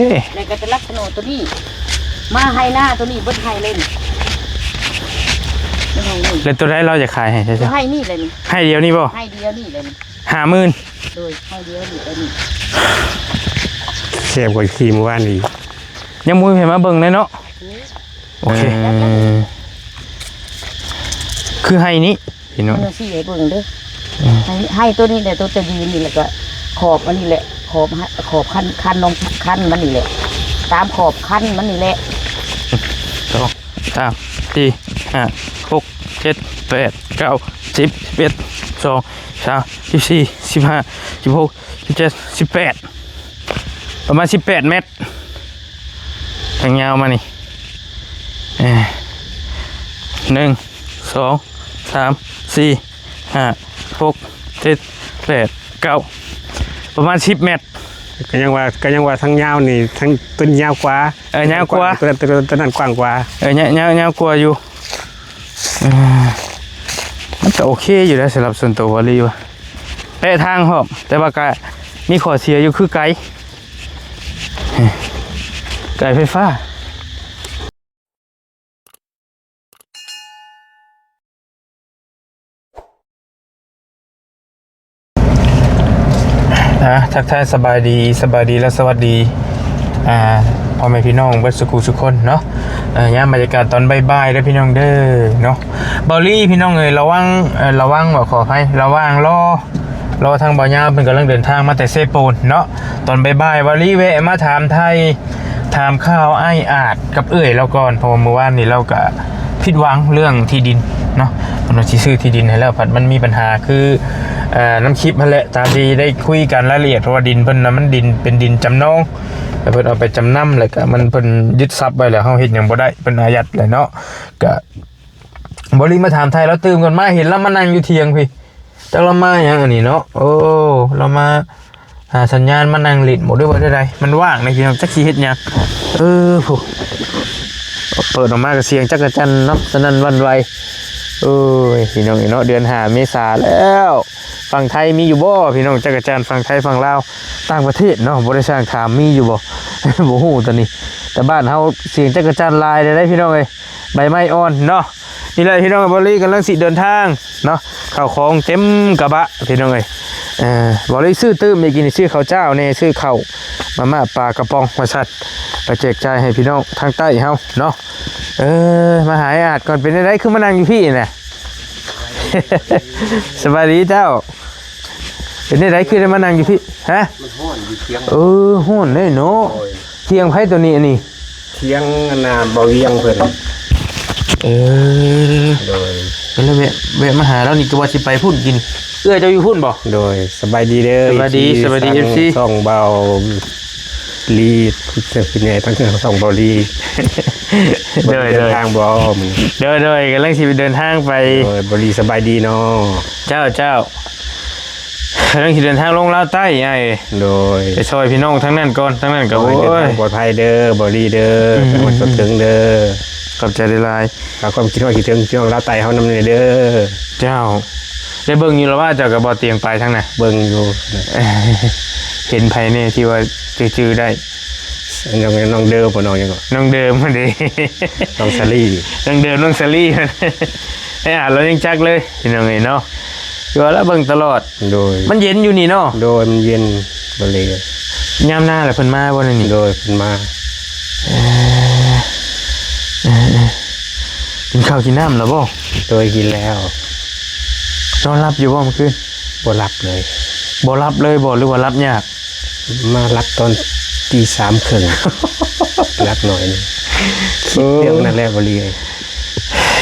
ເອີ ແລ້ວກໍຈະລັກສະໂນໂຕນີ້ ມາໄຮ່ນາໂຕນີ້ເບິດໄຮ່ເລີຍນີ້ ແລ້ວໂຕໃດລາວຈະຂາຍໃຫ້ຊະ? ໃຫ້ນີ້ແຫຼະນີ້ ໄຮ່ດຽວນີ້ບໍ່? ໄຮ່ດຽວນີ້ແຫຼະນີ້ ຫ້າໝື່ນ ໂດຍ ໄຮ່ດຽວນີ້ແຫຼະນີ້ ແຊບກວ່າຂີ່ມື້ວານອີກ ຍັງບໍ່ມີໃຜມາເບິ່ງເລີຍເນາະ. ໂອເຄ ເອີ ຄືໄຮ່ນີ້ ພີ່ນ້ອງ ເອີ ຊີ້ໃຫ້ເບິ່ງເດີ ອືມ ໃຫ້ ໃຫ້ໂຕນີ້ແຫຼະ ໂຕຈະຢືນນີ້ ແລ້ວກໍຂອບອັນນີ້ແຫຼະ ຂອບ ຂອບຄັນ ຄັນລອງຄັນມັນນີ້ແຫຼະ ຕາມຂອບຄັນມັນນີ້ແຫຼະ ສອງ ສາມ ສີ່ ຫ້າ ຫົກ ເຈັດ ແປດ ເກົ້າ ສິບ ສິບເອັດ ສິບສອງ ສິບສາມ ສິບສີ່ ສິບຫ້າ ສິບຫົກ ສິບເຈັດ ສິບແປດ ປະມານສິບແປດແມັດ ທາງຍາວມານີ້ ເອີ ໜຶ່ງ ສອງ ສາມ ສີ່ ຫ້າ ຫົກ ເຈັດ ແປດ ເກົ້າ ປະມານສິບແມັດ ກໍຍັງວ່າ ກໍຍັງວ່າທາງຍາວນີ້ ທາງຕົ້ນຍາວກວ່າ ເອີ ຍາວກວ່າ ໂຕນັ້ນ ໂຕນັ້ນກວ້າງກວ່າ ເອີ ຍາວ ຍາວ ຍາວກວ່າຢູ່ ເອີ ມັນກໍໂອເຄຢູ່ນະ ສຳລັບສ່ວນໂຕວາລີວ່າ ແປະທາງພ້ອມ ແຕ່ວ່າກໍມີຂໍ້ເສຍຢູ່ຄືໄກ ໄກໄຟຟ້າ. ອ່າ ທັກທາຍສະບາຍດີ ສະບາຍດີ ແລະ ສະຫວັດດີ ອ່າ ພໍ່ແມ່ພີ່ນ້ອງເບິດສຸຂູສຸຄົນເນາະ. ເອີ ຍາມບັນຍາກາດຕອນບ່າຍໆເດີພີ່ນ້ອງເດີເນາະ. ເບົາລີພີ່ນ້ອງເອີຍ ລະຫວ່າງ ເອີ ລະຫວ່າງ ຂໍອະໄພ ລະຫວ່າງລໍ ລໍທາງບ່າວຍາວເພິ່ນກຳລັງເດີນທາງມາແຕ່ເຊໂປນເນາະ. ຕອນບ່າຍໆ ເບົາລີແວະມາຖາມໄຖ່ ຖາມຂ່າວອ້າຍອາດກັບເອື້ອຍລາວກ່ອນ ເພາະວ່າມື້ວານນີ້ລາວກະຜິດຫວັງເລື່ອງທີ່ດິນເນາະ. ເພິ່ນວ່າຊິຊື້ທີ່ດິນໃຫ້ແລ້ວ ພັດມັນມີບັນຫາຄື ເອີ ນຳຄລິບຫັ້ນແຫຼະ ຕາມທີ່ໄດ້ຄຸຍກັນລາຍລະອຽດ ເພາະວ່າດິນເພິ່ນນະ ມັນດິນ ເປັນດິນຈຳນອງ ແລ້ວເພິ່ນເອົາໄປຈຳນຳ ແລ້ວກະມັນ ເພິ່ນຍຶດຊັບໄວ້ແລ້ວ ເຮົາເຮັດຫຍັງບໍ່ໄດ້ ເພິ່ນອາຍັດແຫຼະເນາະ. ກະ ເບົາລີມາຖາມໄຖ່ລາວຕື່ມກ່ອນ ມາເຫັນລາວມານັ່ງຢູ່ຖຽງພີ້ ຈັກລາວມາຫຍັງອັນນີ້ເນາະ. ໂອ້ ລາວມາຫາສັນຍານ ມານັ່ງຫຼິ້ນບໍ ຫຼືວ່າແນວໃດ? ມັນວ່າງເດ້ພີ່ນ້ອງ ຈັກຊິເຮັດຫຍັງ. ເອີ ຜູ້ ເປີດອອກມາກໍສຽງຈັກກະຈັນເນາະ ສະໜັ່ນຫວັ່ນໄຫວ. ໂອ້ຍ ພີ່ນ້ອງເອີຍເນາະ ເດືອນຫ້າເມສາແລ້ວ ຝັ່ງໄທມີຢູ່ບໍ່ພີ່ນ້ອງ ຈັກກະຈັນ ຝັ່ງໄທ ຝັ່ງລາວ ຕ່າງປະເທດເນາະ ບໍ່ໄດ້ຊ່າງຖາມ ມີຢູ່ບໍ່? ບໍ່ຮູ້ຕອນນີ້ ແຕ່ບ້ານເຮົາສຽງຈັກກະຈັນຫຼາຍເດ້ພີ່ນ້ອງເອີຍ. ໃບໄມ້ອ່ອນເນາະ. ນີ້ແຫຼະພີ່ນ້ອງ ເບົາລີກຳລັງຊິເດີນທາງເນາະ ເຂົ້າຂອງເຕັມກະບະພີ່ນ້ອງເອີຍ. ເອີ ເບົາລີຊື້ຕື່ມອີກ ກິນ ຊື້ເຂົ້າເຈົ້າແດ່ ຊື້ເຂົ້າ ມາມ່າ ປາກະປ໋ອງວ່າຊັ້ນ ໄປແຈກຈ່າຍໃຫ້ພີ່ນ້ອງທາງໃຕ້ເຮົາເນາະ. ເອີ ມາຫາອ້າຍອາດກ່ອນ ເປັນຈັ່ງໃດຄືມານັ່ງຢູ່ພີ້ນະ? ສະບາຍດີເຈົ້າ. ເປັນຈັ່ງໃດຄືໄດ້ມານັ່ງຢູ່ພີ້? ຮະ? ມັນຮ້ອນຢູ່ທຽງ. ເອີ ຮ້ອນເດ້ເນາະ. ໂດຍ. ທຽງໃຜໂຕນີ້ອັນນີ້? ທຽງອັນນ່າ ເບົາວຽງເພິ່ນ. ເອີ ໂດຍ ກໍເລີຍແວະ ແວະມາຫາລາວນີ້ ກໍວ່າຊິໄປພຸ້ນກິນ. ເອື້ອຍເຈົ້າຢູ່ພຸ້ນບໍ່? ໂດຍ ສະບາຍດີເດີ ສະບາຍດີ ເອັຟຊີ ສະບາຍດີ ທາງ ເອັຟຊີ ຊ່ອງເບົາລີ ຜູ້ໃຫຍ່ທາງຊ່ອງເບົາລີ. ໂດຍ ເດີນທາງບໍ່ມື້ນີ້? ໂດຍ ໂດຍ ກຳລັງຊິເດີນທາງໄປ. ໂດຍ ເບົາລີສະບາຍດີເນາະ. ເຈົ້າ ເຈົ້າ. ກຳລັງຊິເດີນທາງລົງລາວໃຕ້ອ້າຍ. ໂດຍ ໄປຊ່ອຍພີ່ນ້ອງທາງນັ້ນກ່ອນ ທາງນັ້ນກໍ ໂອ້ຍ ເດີນທາງປອດໄພເດີ ເບົາລີເດີ. ອືມ ໄປຮອດ ອືມ ຈົນເຖິງເດີ. ຂອບໃຈຫຼາຍໆ ຝາກຄວາມຄິດຮອດຄິດເຖິງພີ່ນ້ອງລາວໃຕ້ເຮົານຳແດ່ເດີ. ເຈົ້າ ໄດ້ເບິ່ງຢູ່ລະວ່າ ເຈົ້າກັບບໍ່ຕຽງໄປທາງນັ້ນ? ເບິ່ງຢູ່. ເຫັນໃຜແດ່ທີ່ວ່າຈື່ໆໄດ້? ນ້ອງ ນ້ອງເດີບໍ່ ນ້ອງຫຍັງກໍ ນ້ອງເດີມຫັ້ນເດ້ ນ້ອງສາລີ ນ້ອງເດີມ ນ້ອງສາລີ. ໄອ້ອາດລາວຍັງຈັກເລີຍ ພີ່ນ້ອງເອີຍເນາະ ຄືວ່າລາວເບິ່ງຕະຫຼອດ. ໂດຍ ມັນເຢັນຢູ່ນີ້ເນາະ. ໂດຍ ມັນເຢັນ ບໍ່ເລຍ. ຍາມໜາແລ້ວເພິ່ນມາບໍ່ໃນນີ້? ໂດຍ ເພິ່ນມາ. ເອີ ເອີ ເອີ ກິນເຂົ້າກິນນ້ຳແລ້ວບໍ່? ໂດຍ ກິນແລ້ວ. ນອນຫຼັບຢູ່ບໍ່ມື້ຄືນ? ບໍ່ຫຼັບເລີຍ. ບໍ່ຫຼັບເລີຍບໍ່ ຫຼືວ່າຫຼັບຍາກ? ມາຫຼັບຕອນຕີສາມເຄິ່ງ ຫຼັບໜ້ອຍໜຶ່ງ. ຄິດເລື່ອງນັ້ນແຫຼະ ເອີ ບໍ່ເລຍ.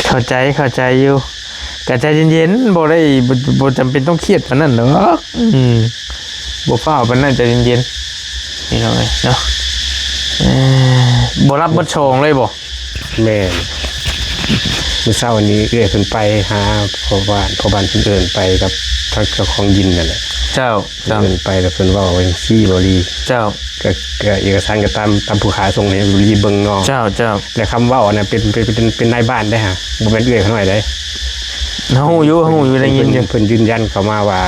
ເຂົ້າໃຈ ເຂົ້າໃຈຢູ່. ກະໃຈເຢັນໆ ບໍ່ໄດ້ ບໍ່ ບໍ່ຈຳເປັນຕ້ອງຄຽດປານນັ້ນດອກ. ອືມ ບໍ່ຟ້າວປານນັ້ນ ໃຈເຢັນໆ ພີ່ນ້ອງເອີຍເນາະ. ເອີ ບໍ່ຫຼັບເບິດສອງເລີຍບໍ່? ແມ່ນ. ມື້ເຊົ້ານີ້ເອື້ອຍເພິ່ນໄປຫາພໍ່ບ້ານ ພໍ່ບ້ານເພິ່ນເອີ້ນໄປກັບທາງເຈົ້າຂອງດິນນັ້ນແຫຼະ. ເຈົ້າ ເຈົ້າ. ເອີ້ນໄປແລ້ວເພິ່ນເວົ້າວ່າຈັ່ງຊີ້ ເບົາລີ. ເຈົ້າ. ກະ ກະເອກະສານກະຕາມ ຕາມຜູ້ຂ້າສົ່ງໃຫ້ເບົາລີເບິ່ງເນາະ. ເຈົ້າ ເຈົ້າ. ແລະຄຳເວົ້າອັນນັ້ນເປັນ ເປັນ ເປັນ ເປັນນາຍບ້ານເດ້ຫະ ບໍ່ແມ່ນເອື້ອຍຂ້ານ້ອຍເດ້. ເຮົາຮູ້ຢູ່ ເຮົາຮູ້ຢູ່ ໄດ້ຍິນຢູ່. ເພິ່ນ ເພິ່ນຢືນຢັນເຂົ້າມາວ່າ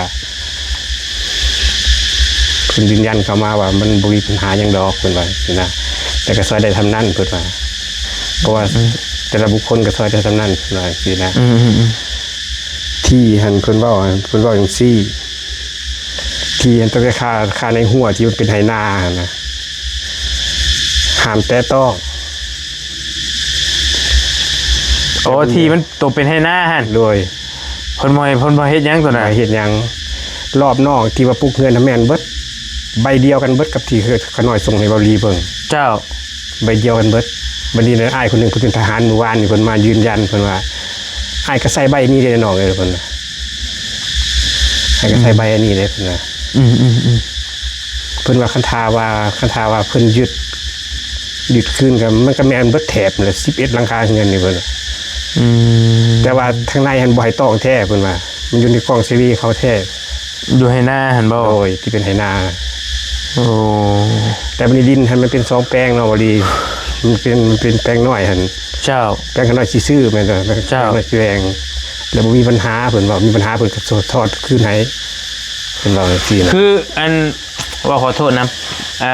ເພິ່ນຢືນຢັນເຂົ້າມາວ່າມັນບໍ່ມີບັນຫາຫຍັງດອກ ເພິ່ນວ່າຊີ້ນະ ແຕ່ກໍຊ່ອຍໄດ້ສ່ຳນັ້ນ ເພິ່ນວ່າ ເພາະວ່າ ອືມ ແຕ່ລະບຸກຄົນກໍຊ່ອຍໄດ້ສ່ຳນັ້ນ ເພິ່ນວ່າຊີ້ນະ. ອືມໆໆ ທີ່ຫັ້ນເພິ່ນເວົ້າ ເພິ່ນເວົ້າຈັ່ງຊີ້ ທີ່ຫັ້ນ ຕັ້ງແຕ່ຄ່າ ຄ່າໃນຫົວທີ່ມັນເປັນໄຮ່ນາຫັ້ນນະ ຫ້າມແຕະຕ້ອງ. ໂອ້ ທີ່ມັນໂຕເປັນໄຮ່ນາຫັ້ນ ໂດຍ ເພິ່ນບໍ່ໃຫ້ ເພິ່ນບໍ່ເຮັດຫຍັງໂຕນັ້ນ ບໍ່ເຮັດຫຍັງ. ລອບນອກທີ່ວ່າປຸກເຮືອນຫັ້ນແມ່ນເບິດ ໃບດຽວກັນເບິດກັບທີ່ຂ້ານ້ອຍສົ່ງໃຫ້ເບົາຫຼີເບິ່ງ. ເຈົ້າ ໃບດຽວກັນເບິດ. ບັດນີ້ນະ ອ້າຍຄົນໜຶ່ງເພິ່ນເປັນທະຫານ ມື້ວານນີ້ເພິ່ນມາຢືນຢັນ ເພິ່ນວ່າ ອ້າຍກໍໃສ່ໃບນີ້ເດ້ນ້ອງເອີຍ ເພິ່ນວ່າ ອ້າຍກໍໃສ່ໃບອັນນີ້ເດ້ ເພິ່ນວ່າ. ອືມໆໆ ເພິ່ນວ່າຄັນຖ້າວ່າ ຄັນຖ້າວ່າເພິ່ນຍຶດ ຍຶດຄືນກໍ ມັນກໍແມ່ນເບິດແຖບແຫຼະ ສິບເອັດຫຼັງຄາເຮືອນນີ້ ເພິ່ນວ່າ. ອືມ ແຕ່ວ່າທາງໃນຫັ້ນບໍ່ໃຫ້ຕ້ອງແທ້ ເພິ່ນວ່າ ມັນຢູ່ໃນກ້ອງເສລີເຂົາແທ້. ຢູ່ໄຮ່ນາຫັ້ນບໍ່? ໂດຍ ທີ່ເປັນໄຮ່ນາ. ໂອ້ ແຕ່ບັດນີ້ດິນຫັ້ນມັນເປັນສອງແປງເນາະ ບໍ່ດີ ມັນເປັນ ມັນເປັນແປງນ້ອຍຫັ້ນ. ເຈົ້າ ແປງຂ້ານ້ອຍຊິຊື້ແມ່ນບໍ່? ເຈົ້າ ແປງນ້ອຍຊິແບ່ງ ແລ້ວບໍ່ມີບັນຫາ ເພິ່ນເວົ້າ ມີບັນຫາເພິ່ນກໍຖອດ ຖອດຄືນໃຫ້ ເພິ່ນເວົ້າຈັ່ງຊີ້ນະ. ຄືອັນ ເວົ້າຂໍໂທດນຳ ເອີ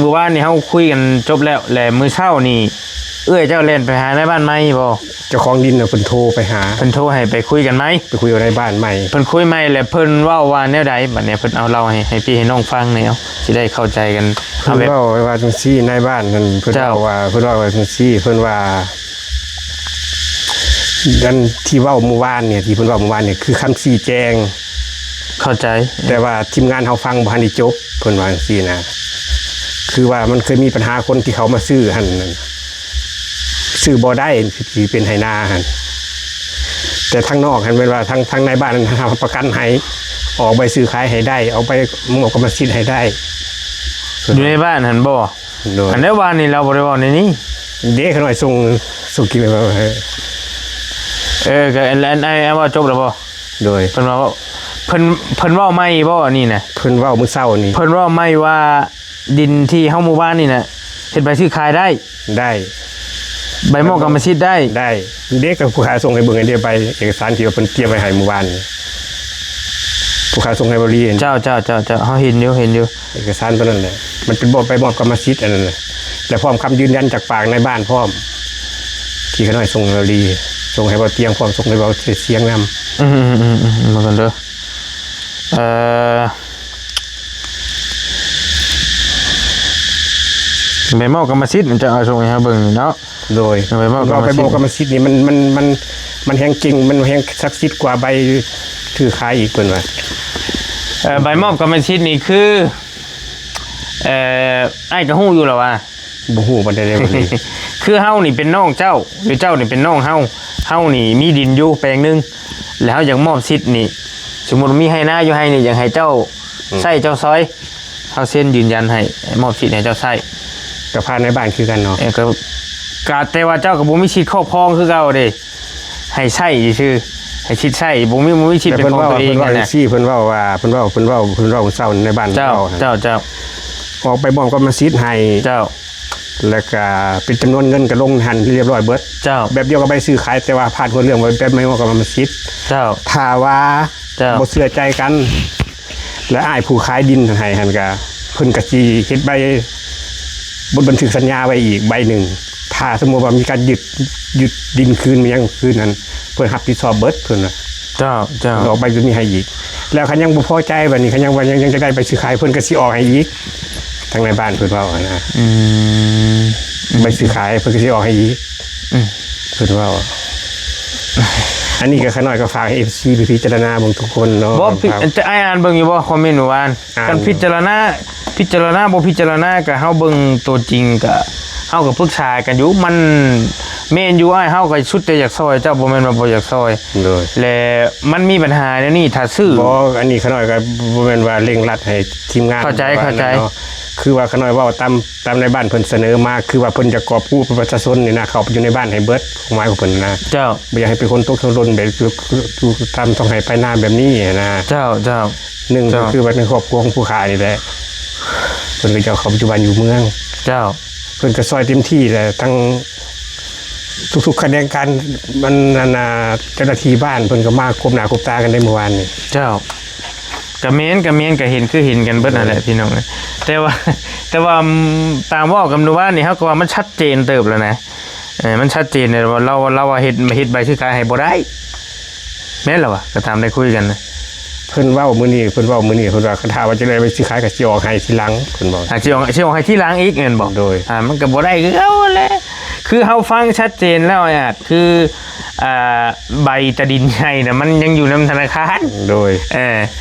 ມື້ວານນີ້ເຮົາຄຸຍກັນຈົບແລ້ວ ແລະ ມື້ເຊົ້ານີ້ເອື້ອຍເຈົ້າແລ່ນໄປຫານາຍບ້ານໃໝ່ບໍ່? ເຈົ້າຂອງດິນນະ ເພິ່ນໂທໄປຫາ ເພິ່ນໂທໃຫ້ໄປຄຸຍກັນໃໝ່ ໄປຄຸຍກັບນາຍບ້ານໃໝ່. ເພິ່ນຄຸຍໃໝ່ແລ້ວເພິ່ນເວົ້າວ່າແນວໃດ? ບັດນີ້ເພິ່ນເອົາເລົ່າໃຫ້ ໃຫ້ພີ່ໃຫ້ນ້ອງຟັງແດ່ ເອົາ ຊິໄດ້ເຂົ້າໃຈກັນ. ເພິ່ນເວົ້າວ່າຈັ່ງຊີ້ ນາຍບ້ານນັ້ນ ເພິ່ນເວົ້າວ່າ ເພິ່ນເວົ້າວ່າຈັ່ງຊີ້ ເພິ່ນວ່າ ອັນທີ່ເວົ້າມື້ວານນີ້ ທີ່ເພິ່ນເວົ້າມື້ວານນີ້ ຄືຄຳຊີ້ແຈງ ເຂົ້າໃຈ ແຕ່ວ່າທີມງານເຮົາຟັງບໍ່ທັນໄດ້ຈົບ ເພິ່ນວ່າຈັ່ງຊີ້ນະ. ຄືວ່າມັນເຄີຍມີບັນຫາຄົນທີ່ເຂົາມາຊື້ຫັ້ນ ຊື້ບໍ່ໄດ້ ທີ່ເປັນໄຮ່ນາຫັ້ນ ແຕ່ທາງນອກຫັ້ນແມ່ນວ່າທາງ ທາງນາຍບ້ານຫັ້ນຮັບປະກັນໃຫ້ ອອກໃບຊື້ຂາຍໃຫ້ໄດ້ ອອກໃບມອບກຳມະສິດໃຫ້ໄດ້. ຢູ່ໃນບ້ານຫັ້ນບໍ່? ໂດຍ ອັນໃດວານນີ້ລາວບໍ່ໄດ້ເວົ້າໃນນີ້ເດ້ ຂ້ານ້ອຍສົ່ງ ສົ່ງກິນໃຫ້ ເອີ ກໍອັນ ອັນ ອ້າຍເວົ້າຈົບແລ້ວບໍ່? ໂດຍ ເພິ່ນວ່າ ເພິ່ນ ເພິ່ນເວົ້າໃໝ່ບໍ່ອັນນີ້ນະ? ເພິ່ນເວົ້າມື້ເຊົ້ານີ້ ເພິ່ນເວົ້າໃໝ່ວ່າ ດິນທີ່ເຮົາໝູ່ບ້ານນີ້ນະ ເຮັດໃບຊື້ຂາຍໄດ້? ໄດ້. ໃບມອບກຳມະສິດໄດ້? ໄດ້. ເດ້ ກໍຜູ້ຂາຍສົ່ງໃຫ້ເບິ່ງໃຫ້ເດ້ ໃບເອກະສານທີ່ວ່າເພິ່ນຕຽມໄວ້ໃຫ້ມື້ວານນີ້ ຜູ້ຂາຍສົ່ງໃຫ້ເບົາຫຼີ. ເຈົ້າ ເຈົ້າ ເຈົ້າ ເຈົ້າ ເຮົາເຫັນຢູ່ ເຫັນຢູ່ ເອກະສານໂຕນັ້ນແຫຼະ ມັນເປັນໃບມອບກຳມະສິດອັນນັ້ນນະ ແລະ ພ້ອມຄຳຢືນຢັນຈາກປາກນາຍບ້ານພ້ອມ ທີ່ຂ້ານ້ອຍສົ່ງໃຫ້ເບົາຫຼີ ສົ່ງໃຫ້ເບົາຕຽງພ້ອມ ສົ່ງໃຫ້ເບົາສຽງນຳ. ອືມໆໆໆ ເບິ່ງກ່ອນເດີ ເອີ ໃບມອບກຳມະສິດ ມັນຈະເອົາສົ່ງໃຫ້ເຮົາເບິ່ງນີ້ເນາະ. ໂດຍ ໃບມອບກຳມະສິດ ໃບມອບກຳມະສິດນີ້ ມັນ ມັນ ມັນ ມັນແຮງເກັ່ງ ມັນແຮງສັກສິດກວ່າໃບຊື້ຂາຍອີກ ເພິ່ນວ່າ. ເອີ ໃບມອບກຳມະສິດນີ້ຄື ເອີ ອ້າຍກໍຮູ້ຢູ່ແລ້ວວ່າ ບໍ່ຮູ້ປານໃດເດ້ບັດນີ້ ຄືເຮົານີ້ເປັນນ້ອງເຈົ້າ ຫຼືເຈົ້ານີ້ເປັນນ້ອງເຮົາ ເຮົານີ້ມີດິນຢູ່ແປງໜຶ່ງ ແລ້ວເຮົາຢາກມອບສິດນີ້ ສົມມຸດມີໄຮ່ນາຢູ່ໄຮ່ນີ້ ຢາກໃຫ້ເຈົ້າ ອືມ ໃຊ້ເຈົ້າຊອຍ ເຮົາເຊັນຢືນຢັນໃຫ້ ໃຫ້ມອບສິດໃຫ້ເຈົ້າໃຊ້ ກໍຜ່ານນາຍບ້ານຄືກັນເນາະ. ເອີ ກໍ ກໍແຕ່ວ່າເຈົ້າກໍບໍ່ມີສິດຄອບຄອງຄືເກົ່າເດ້ ໃຫ້ໃຊ້ຊື່ໆ ໃຫ້ສິດໃຊ້ ບໍ່ມີ ບໍ່ມີສິດເປັນຂອງຕົວເອງຫັ້ນນະ. ເພິ່ນເວົ້າ ເພິ່ນເວົ້າຈັ່ງຊີ້ ເພິ່ນເວົ້າວ່າ ເພິ່ນເວົ້າ ເພິ່ນເວົ້າ ເພິ່ນເວົ້າເຊົ້າໃນບ້ານ ເຈົ້າ ເຈົ້າ ເຈົ້າ ເຈົ້າ ອອກໃບມອບກຳມະສິດໃຫ້ ເຈົ້າ ແລ້ວກະເປັນຈຳນວນເງິນກໍລົງຫັ້ນຮຽບຮ້ອຍເບິດ ເຈົ້າ ແບບດຽວກັບໃບຊື້ຂາຍ ແຕ່ວ່າຜ່ານຫົວເລື່ອງໄປແບບໃໝ່ ມອບກຳມະສິດ ເຈົ້າ ຖ້າວ່າ ເຈົ້າ ບໍ່ເຊື່ອໃຈກັນ ແລະ ອ້າຍຜູ້ຂາຍດິນໃຫ້ຫັ້ນກະ ເພິ່ນກະຊິເຮັດໃບບົດບັນທຶກສັນຍາໄວ້ອີກໃບໜຶ່ງ ຖ້າສົມມຸດວ່າມີການຍຶດ ຍຶດດິນຄືນ ມີຫຍັງຄືນຫັ້ນ ເພິ່ນຮັບຜິດຊອບເບິດ ເພິ່ນວ່າ. ເຈົ້າ ເຈົ້າ ອອກໃບຕົວນີ້ໃຫ້ອີກ ແລ້ວຄັນຍັງບໍ່ພໍໃຈ ບັດນີ້ຄັນຍັງວ່າຍັງ ຍັງຈະໄດ້ໃບຊື້ຂາຍ ເພິ່ນກໍຊິອອກໃຫ້ອີກ ທາງນາຍບ້ານເພິ່ນເວົ້າຫັ້ນນະ. ອືມ ໃບຊື້ຂາຍເພິ່ນກໍຊິອອກໃຫ້ອີກ ອືມ ເພິ່ນເວົ້າ. ອັນນີ້ກໍຂ້ານ້ອຍກໍຝາກໃຫ້ເອັຟຊີໄປພິຈາລະນາເບິ່ງທຸກຄົນເນາະ. ບໍ່ ແຕ່ອ້າຍອ່ານເບິ່ງຢູ່ບໍ່ຄອມເມັນມື້ວານ? ອ່ານ ຄັນພິຈາລະນາ ພິຈາລະນາບໍ່ພິຈາລະນາ ກໍເຮົາເບິ່ງຕົວຈິງ ກໍເຮົາກໍປຶກສາກັນຢູ່ ມັນແມ່ນຢູ່ ອ້າຍເຮົາກໍສຸດແຕ່ຢາກຊ່ອຍເຈົ້າ ບໍ່ແມ່ນວ່າບໍ່ຢາກຊ່ອຍ. ໂດຍ ແລະ ມັນມີບັນຫາແນວນີ້ ຖ້າຊື້ ບໍ່ ອັນນີ້ຂ້ານ້ອຍກໍບໍ່ແມ່ນວ່າເລັ່ງລັດໃຫ້ທີມງານ ເຂົ້າໃຈ ເຂົ້າໃຈ ເນາະ ຄືວ່າຂ້ານ້ອຍເວົ້າຕາມ ຕາມໃນບ້ານເພິ່ນສະເໜີມາ ຄືວ່າເພິ່ນຈະກອບກູ້ປະຊາຊົນນີ້ນະ ເຂົ້າໄປຢູ່ໃນບ້ານໃຫ້ເບິດ ຄວາມໝາຍຂອງເພິ່ນນະ. ເຈົ້າ ບໍ່ຢາກໃຫ້ເປັນຄົນຕົກທຸກລົນແບບຢູ່ ຢູ່ຕາມທ້ອງໄຮ່ປາຍນາແບບນີ້ນະ. ເຈົ້າ ເຈົ້າ ໜຶ່ງ ເຈົ້າ ກໍຄືວ່າໃນຄອບຄົວຂອງຜູ້ຂ້ານີ້ແຫຼະ ເພິ່ນກໍຈະເອົາເຂົ້າໄປຢູ່ບ້ານຢູ່ເມືອງ. ເຈົ້າ ເພິ່ນກໍຊ່ອຍເຕັມທີ່ແຫຼະ ທັງທຸກໆຂະແໜງການ ມັນ ອັນນ່າ ເຈົ້າໜ້າທີ່ບ້ານເພິ່ນກໍມາຄົບໜ້າຄົບຕາກັນໃນມື້ວານນີ້. ເຈົ້າ ກະແມ່ນ ກະແມ່ນ ກະເຫັນຄືເຫັນກັນເບິດຫັ້ນແຫຼະ ໂດຍ ພີ່ນ້ອງເອີຍ. ແຕ່ວ່າ ແຕ່ວ່າ ອືມ ຕາມເວົ້າກັນມື້ວານນີ້ ເຮົາກໍວ່າມັນຊັດເຈນເຕີບແລ້ວນະ. ເອີ ມັນຊັດເຈນແລ້ວວ່າ ລາວ ລາວວ່າເຮັດ ເຮັດໃບຊື້ຂາຍໃຫ້ບໍ່ໄດ້ ແມ່ນລະວະ ກໍຕາມໄດ້ຄຸຍກັນນະ. ເພິ່ນເວົ້າມື້ນີ້ ເພິ່ນເວົ້າມື້ນີ້ ເພິ່ນວ່າຄັນຖ້າວ່າຈະໄດ້ໃບຊື້ຂາຍກໍຊິອອກໃຫ້ທີຫຼັງ ເພິ່ນເວົ້າ. ອ່າ ຊິອອກ ຊິອອກໃຫ້ທີຫຼັງອີກແມ່ນບໍ່? ໂດຍ. ອ່າ ມັນກໍບໍ່ໄດ້ຄືເກົ່າຫັ້ນແຫຼະ. ຄືເຮົາຟັງຊັດເຈນແລ້ວອາດ ຄື ອ່າ ໃບຕາດິນໃຫຍ່ນະ ມັນຍັງຢູ່ນຳທະນາຄານ. ໂດຍ. ເອີ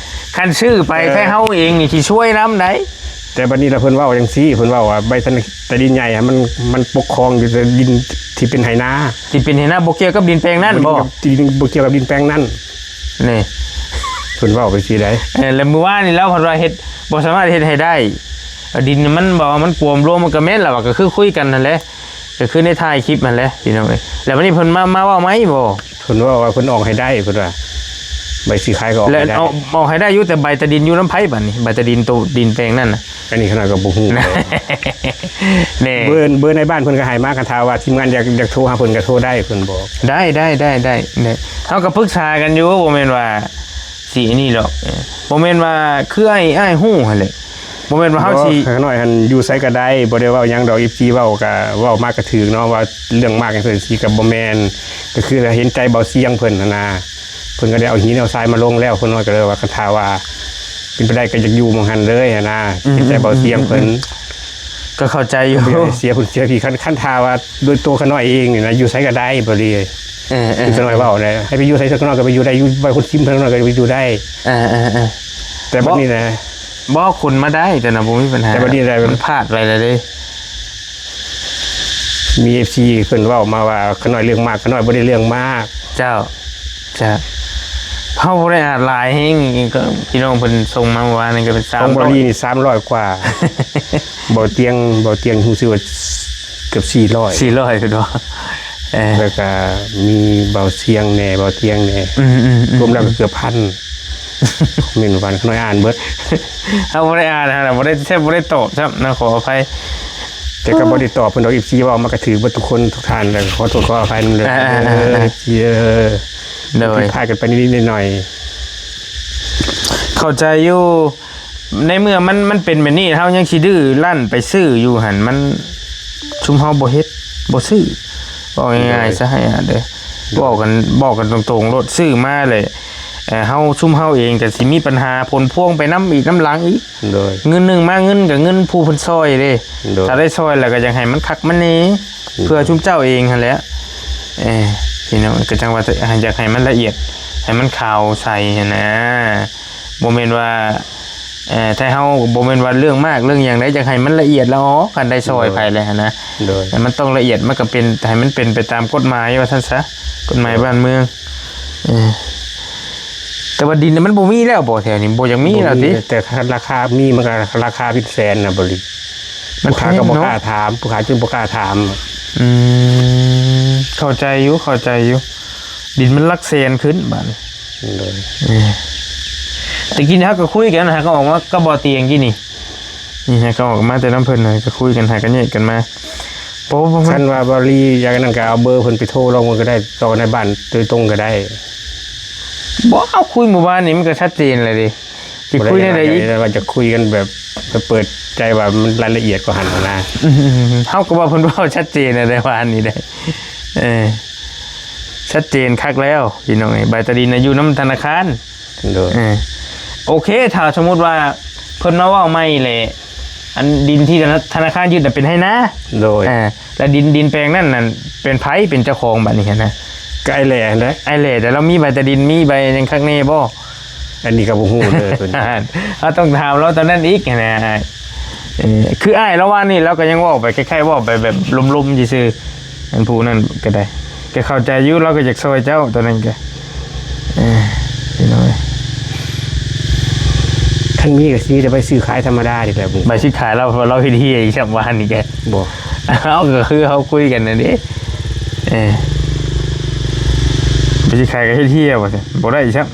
ຄັນຊື້ໄປ ເອີ ແທ້ເຮົາເອງນີ້ຊິຊວຍນຳໃດ໋. ແຕ່ບັດນີ້ລະເພິ່ນເວົ້າຈັ່ງຊີ້ ເພິ່ນເວົ້າວ່າໃບຕາດິນໃຫຍ່ຫັ້ນ ມັນ ມັນປົກຄອງຢູ່ແຕ່ດິນທີ່ເປັນໄຮ່ນາ ທີ່ເປັນໄຮ່ນາ ບໍ່ກ່ຽວກັບດິນແປງນັ້ນບໍ່? ບໍ່ກ່ຽວກັບດິນແປງນັ້ນ ນີ້ ເພິ່ນເວົ້າໄປຊີ້ໃດ໋. ເອີ ແລ້ວມື້ວານນີ້ລາວພັດວ່າເຮັດ ບໍ່ສາມາດເຮັດໃຫ້ໄດ້ ດິນມັນ ບໍ່ ມັນກວມລວມ ມັນກໍແມ່ນລະວ່າ ກໍຄືຄຸຍກັນຫັ້ນແຫຼະ ກໍຄືໃນທ້າຍຄລິບຫັ້ນແຫຼະ ພີ່ນ້ອງເອີຍ. ແລ້ວບັດນີ້ເພິ່ນມາ ມາເວົ້າໃໝ່ບໍ່? ເພິ່ນເວົ້າວ່າເພິ່ນອອກໃຫ້ໄດ້ ເພິ່ນວ່າໃບຊື້ຂາຍກໍອອກໃຫ້ໄດ້ ອອກໃຫ້ໄດ້ຢູ່ ແຕ່ໃບຕາດິນຢູ່ນຳໃຜບັດນີ້? ໃບຕາດິນໂຕດິນແປງນັ້ນນະ ອັນນີ້ຂະນ້ອຍກໍບໍ່ຮູ້ເລີຍ ແນ່ ເບີ ເບີນາຍບ້ານເພິ່ນກໍໃຫ້ມາ ຄັນຖ້າວ່າທີມງານຢາກ ຢາກໂທຫາເພິ່ນກໍໂທໄດ້ ເພິ່ນບອກ. ໄດ້ ໄດ້ ໄດ້ ໄດ້ ເຮົາກໍປຶກສາກັນຢູ່ ບໍ່ແມ່ນວ່າຊິອັນນີ້ດອກ ເອີ ບໍ່ແມ່ນວ່າ ຄືອ້າຍ ອ້າຍຮູ້ຫັ້ນແຫຼະ ບໍ່ແມ່ນວ່າເຮົາຊິ ຂ້ານ້ອຍຫັ້ນຢູ່ໃສກໍໄດ້ ບໍ່ໄດ້ເວົ້າຫຍັງດອກ ເອັຟຊີ ເວົ້າກໍເວົ້າມາກໍຖືກເນາະ ວ່າເລື່ອງມາກຈັ່ງຊີ້ກໍບໍ່ແມ່ນ ກໍຄືເຫັນໃຈເບົາສຽງເພິ່ນຫັ້ນນະ ເພິ່ນກໍໄດ້ເອົາຫີນເອົາຊາຍມາລົງແລ້ວ ຂ້ານ້ອຍກໍເລີຍວ່າ ຄັນຖ້າວ່າເປັນໄປໄດ້ກໍຢາກຢູ່ໝ່ອງຫັ້ນເລີຍຫັ້ນນະ ອືມ ເຫັນໃຈເບົາສຽງເພິ່ນ ອືມ ອືມ ອືມ ກໍເຂົ້າໃຈຢູ່ ບໍ່ຢາກໃຫ້ເສຍຜົນເສຍພີ ຄັນ ຄັນຖ້າວ່າໂດຍຕົວຂ້ານ້ອຍເອງນີ້ນະ ຢູ່ໃສກໍໄດ້ ບໍ່ດີ ເອີໆ ຄືຂ້ານ້ອຍເວົ້ານະ ໃຫ້ໄປຢູ່ໃສ ຂ້ານ້ອຍກໍໄປຢູ່ໄດ້ ຢູ່ໄວໂພນຊິມ ຂ້ານ້ອຍກໍໄປຢູ່ໄດ້ ເອີໆ ແຕ່ບັດນີ້ນະ ບໍ່ ຄົນມາໄດ້ ແຕ່ນະບໍ່ມີບັນຫາ ແຕ່ບັດນີ້ໄດ້ ມັນພາດໄປແລ້ວເດ້. ມີເອັຟຊີເພິ່ນເວົ້າມາວ່າ ຂ້ານ້ອຍເລື່ອງມາກ ຂ້ານ້ອຍບໍ່ໄດ້ເລື່ອງມາກ ເຈົ້າ ເຈົ້າ ເຮົາບໍ່ໄດ້ອ່ານຫຼາຍແຮງ ກໍພີ່ນ້ອງເພິ່ນສົ່ງມາເມື່ອວານນີ້ກໍເປັນສາມຮ້ອຍ ຂອງເບົາລີນີ້ສາມຮ້ອຍກວ່າ ເບົາຕຽງ ເບົາຕຽງຮູ້ສຶກວ່າເກືອບສີ່ຮ້ອຍ ສີ່ຮ້ອຍ ເພິ່ນວ່າ ເອີ ແລ້ວກໍມີເບົາສຽງແດ່ ເບົາຕຽງແດ່ ອືມໆໆ ລວມແລ້ວກໍເກືອບພັນ ຄອມເມັນວ່າຂ້ານ້ອຍອ່ານເບິດ ເຮົາບໍ່ໄດ້ອ່ານຫັ້ນນະ ບໍ່ໄດ້ ແທບບໍ່ໄດ້ຕອບຊ້ຳນະ ຂໍອະໄພ ແຕ່ກໍບໍ່ໄດ້ຕອບເພິ່ນດອກ ເອັຟຊີ ເວົ້າມາກໍຖືກເບິດທຸກຄົນທຸກທ່ານ ແລ້ວກໍຂໍໂທດຂໍອະໄພນຳເດີ ອ່າໆໆໆ ເອັຟຊີເອີຍ ໂດຍ ຜິດພາດກັນໄປນິດໆໜ້ອຍໆ ເຂົ້າໃຈຢູ່ ໃນເມື່ອມັນ ມັນເປັນແບບນີ້ ເຮົາຍັງຊິດື້ລັ່ນໄປຊື້ຢູ່ຫັ້ນ ມັນ ຊຸມເຮົາບໍ່ເຮັດ ບໍ່ຊື້ ເວົ້າງ່າຍໆຊະ ໃຫ້ອາເດີ ເວົ້າກັນ ເວົ້າກັນຕົງໆໂລດ ຊື້ມາແລ້ວ ເອີ ເຮົາ ຊຸມເຮົາເອງກໍຊິມີບັນຫາຜົນພວງໄປນຳອີກ ນຳຫຼັງອີກ ໂດຍ ເງິນໜຶ່ງມາ ເງິນກໍເງິນຜູ້ເພິ່ນຊ່ອຍເດ້ ໂດຍ ຖ້າໄດ້ຊ່ອຍແລ້ວກໍຢາກໃຫ້ມັນຄັກມັນແນ່ ອືມ ເພື່ອຊຸມເຈົ້າເອງຫັ້ນແຫຼະ ເອີ ພີ່ນ້ອງ ກໍຈັ່ງວ່າຢາກໃຫ້ມັນລະອຽດ ໃຫ້ມັນຂາວໃສຫັ້ນນະ ບໍ່ແມ່ນວ່າ ເອີ ແຕ່ເຮົາບໍ່ແມ່ນວ່າເລື່ອງມາກເລື່ອງຫຍັງໃດ ຢາກໃຫ້ມັນລະອຽດລະອໍ ຄັນໄດ້ຊ່ອຍ ໂດຍ ໃຜແຫຼະຫັ້ນນະ ໂດຍ ແຕ່ມັນຕ້ອງລະອຽດ ມັນກໍເປັນ ໃຫ້ມັນເປັນໄປຕາມກົດໝາຍວ່າຊັ້ນຊະ ກົດໝາຍ ໂດຍ ບ້ານເມືອງ ເອີ ແຕ່ວ່າດິນມັນບໍ່ມີແລ້ວບໍ່ ແຖວນີ້ບໍ່ຢາກມີແລ້ວຕິ ບໍ່ມີ ແຕ່ລາຄາມີ ມັນກໍລາຄາເປັນແສນນະ ບໍລິ ມັນ ຜູ້ຄ້າກໍບໍ່ກ້າຖາມ ຜູ້ຄ້າຈຶ່ງບໍ່ກ້າຖາມ ອືມ ເຂົ້າໃຈຢູ່ ເຂົ້າໃຈຢູ່ ດິນມັນຫຼັກແສນຂຶ້ນບາດນີ້ ໂດຍ ເອີ ແຕ່ກີ້ນີ້ເຮົາກໍຄຸຍກັນ ຫາກໍອອກມາກັບບໍ່ຕຽງກີ້ນີ້ ນີ້ຫາກໍອອກມາແຕ່ນຳເພິ່ນ ຫາກໍຄຸຍກັນ ຫາກໍແຍກກັນມາ ບໍ່ ບໍ່ ຄັນວ່າບໍລິຢາກນັ້ນກໍເອົາເບີເພິ່ນໄປໂທລອງເບິ່ງກໍໄດ້ ຕໍ່ນາຍບ້ານໂດຍຕົງກໍໄດ້ ບໍ່ ເຮົາຄຸຍມື້ວານນີ້ມັນກໍຊັດເຈນແລ້ວເດ້ ຊິຄຸຍແນວໃດອີກ ບໍ່ໄດ້ ວ່າຈະຄຸຍກັນແບບ ເປີດໃຈວ່າມັນລາຍລະອຽດກວ່າຫັ້ນນະ ອືມ ເຮົາກໍວ່າເພິ່ນເວົ້າຊັດເຈນແລ້ວໃດ໋ ວານນີ້ໄດ໋ ເອີ ຊັດເຈນຄັກແລ້ວພີ່ນ້ອງເອີຍ ໃບຕາດິນນະຢູ່ນຳທະນາຄານ ໂດຍ ເອີ ໂອເຄ ຖ້າສົມມຸດວ່າເພິ່ນມາເວົ້າໃໝ່ແຫຼະ ອັນດິນທີ່ທະນາ ທະນາຄານຍຶດນະເປັນໄຮ່ນາ ໂດຍ ເອີ ແລ້ວດິນ ດິນແປງນັ້ນນັ້ນເປັນໃຜເປັນເຈົ້າຂອງບັດນີ້ຫັ້ນນະ ກໍອ້າຍແຫຼຫັ້ນແຫຼະ ອ້າຍແຫຼ ແຕ່ລາວມີໃບຕາດິນ ມີໃບຫຍັງຄັກແນ່ບໍ່? ອັນນີ້ກໍບໍ່ຮູ້ເດີ ເຮົາຕ້ອງຖາມລາວຕອນນັ້ນອີກຫັ້ນນະ ເອີ ຄືອ້າຍລາວວານນີ້ ລາວກໍຍັງເວົ້າໄປ ຄ້າຍໆເວົ້າໄປແບບລົມໆຊື່ໆ ອັນຜູ້ນັ້ນກໍໄດ້ ກໍເຂົ້າໃຈຢູ່ ລາວກໍຢາກຊ່ອຍເຈົ້າຕອນນັ້ນກໍ ເອີ ພີ່ນ້ອງເອີຍ ຄັນມີກໍຊິມີແຕ່ໃບຊື້ຂາຍທຳມະດານີ້ແຫຼະ ໃບຊື້ຂາຍລາວ ລາວເຮັດເຮຍອີກຊ້ຳວານນີ້ກໍ ບໍ່ ເຮົາກໍຄືເຮົາຄຸຍກັນນັ້ນເດ້ ເອີ ໄປຊິຂາຍກໍເຮັດເຮຍວ່າຊັ້ນ ບໍ່ໄດ້ຊ້ຳ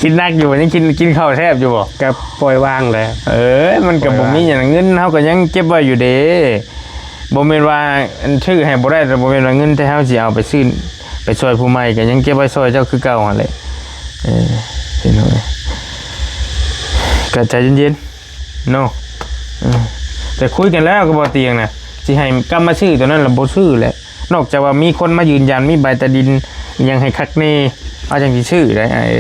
ຄິດໜັກຢູ່ ຍັງກິນ ກິນເຂົ້າແຊບຢູ່ບໍ່? ກໍປ່ອຍວາງແຫຼະ ເອີ ມັນກໍບໍ່ມີຫຍັງ ເງິນເຮົາກໍຍັງເກັບໄວ້ຢູ່ເດ້ ບໍ່ແມ່ນວ່າອັນຊື້ໃຫ້ບໍ່ໄດ້ ແຕ່ບໍ່ແມ່ນວ່າເງິນແຕ່ເຮົາຊິເອົາໄປຊື້ ໄປຊ່ອຍຜູ້ໃໝ່ ກໍຍັງເກັບໄວ້ຊ່ອຍເຈົ້າຄືເກົ່າຫັ້ນແຫຼະ. ເອີ ພີ່ນ້ອງເອີຍ ກໍໃຈເຢັນໆ ເນາະ. ເອີ ແຕ່ຄຸຍກັນແລ້ວກັບບໍ່ຕຽງນະ ຊິໃຫ້ກັບມາຊື້ຕົວນັ້ນລະບໍ່ຊື້ແຫຼະ. ນອກຈາກວ່າມີຄົນມາຢືນຢັນ ມີໃບຕາດິນຫຍັງໃຫ້ຄັກແນ່ ເຮົາຈັ່ງຊິຊື້ໄດ້ອ້າຍເ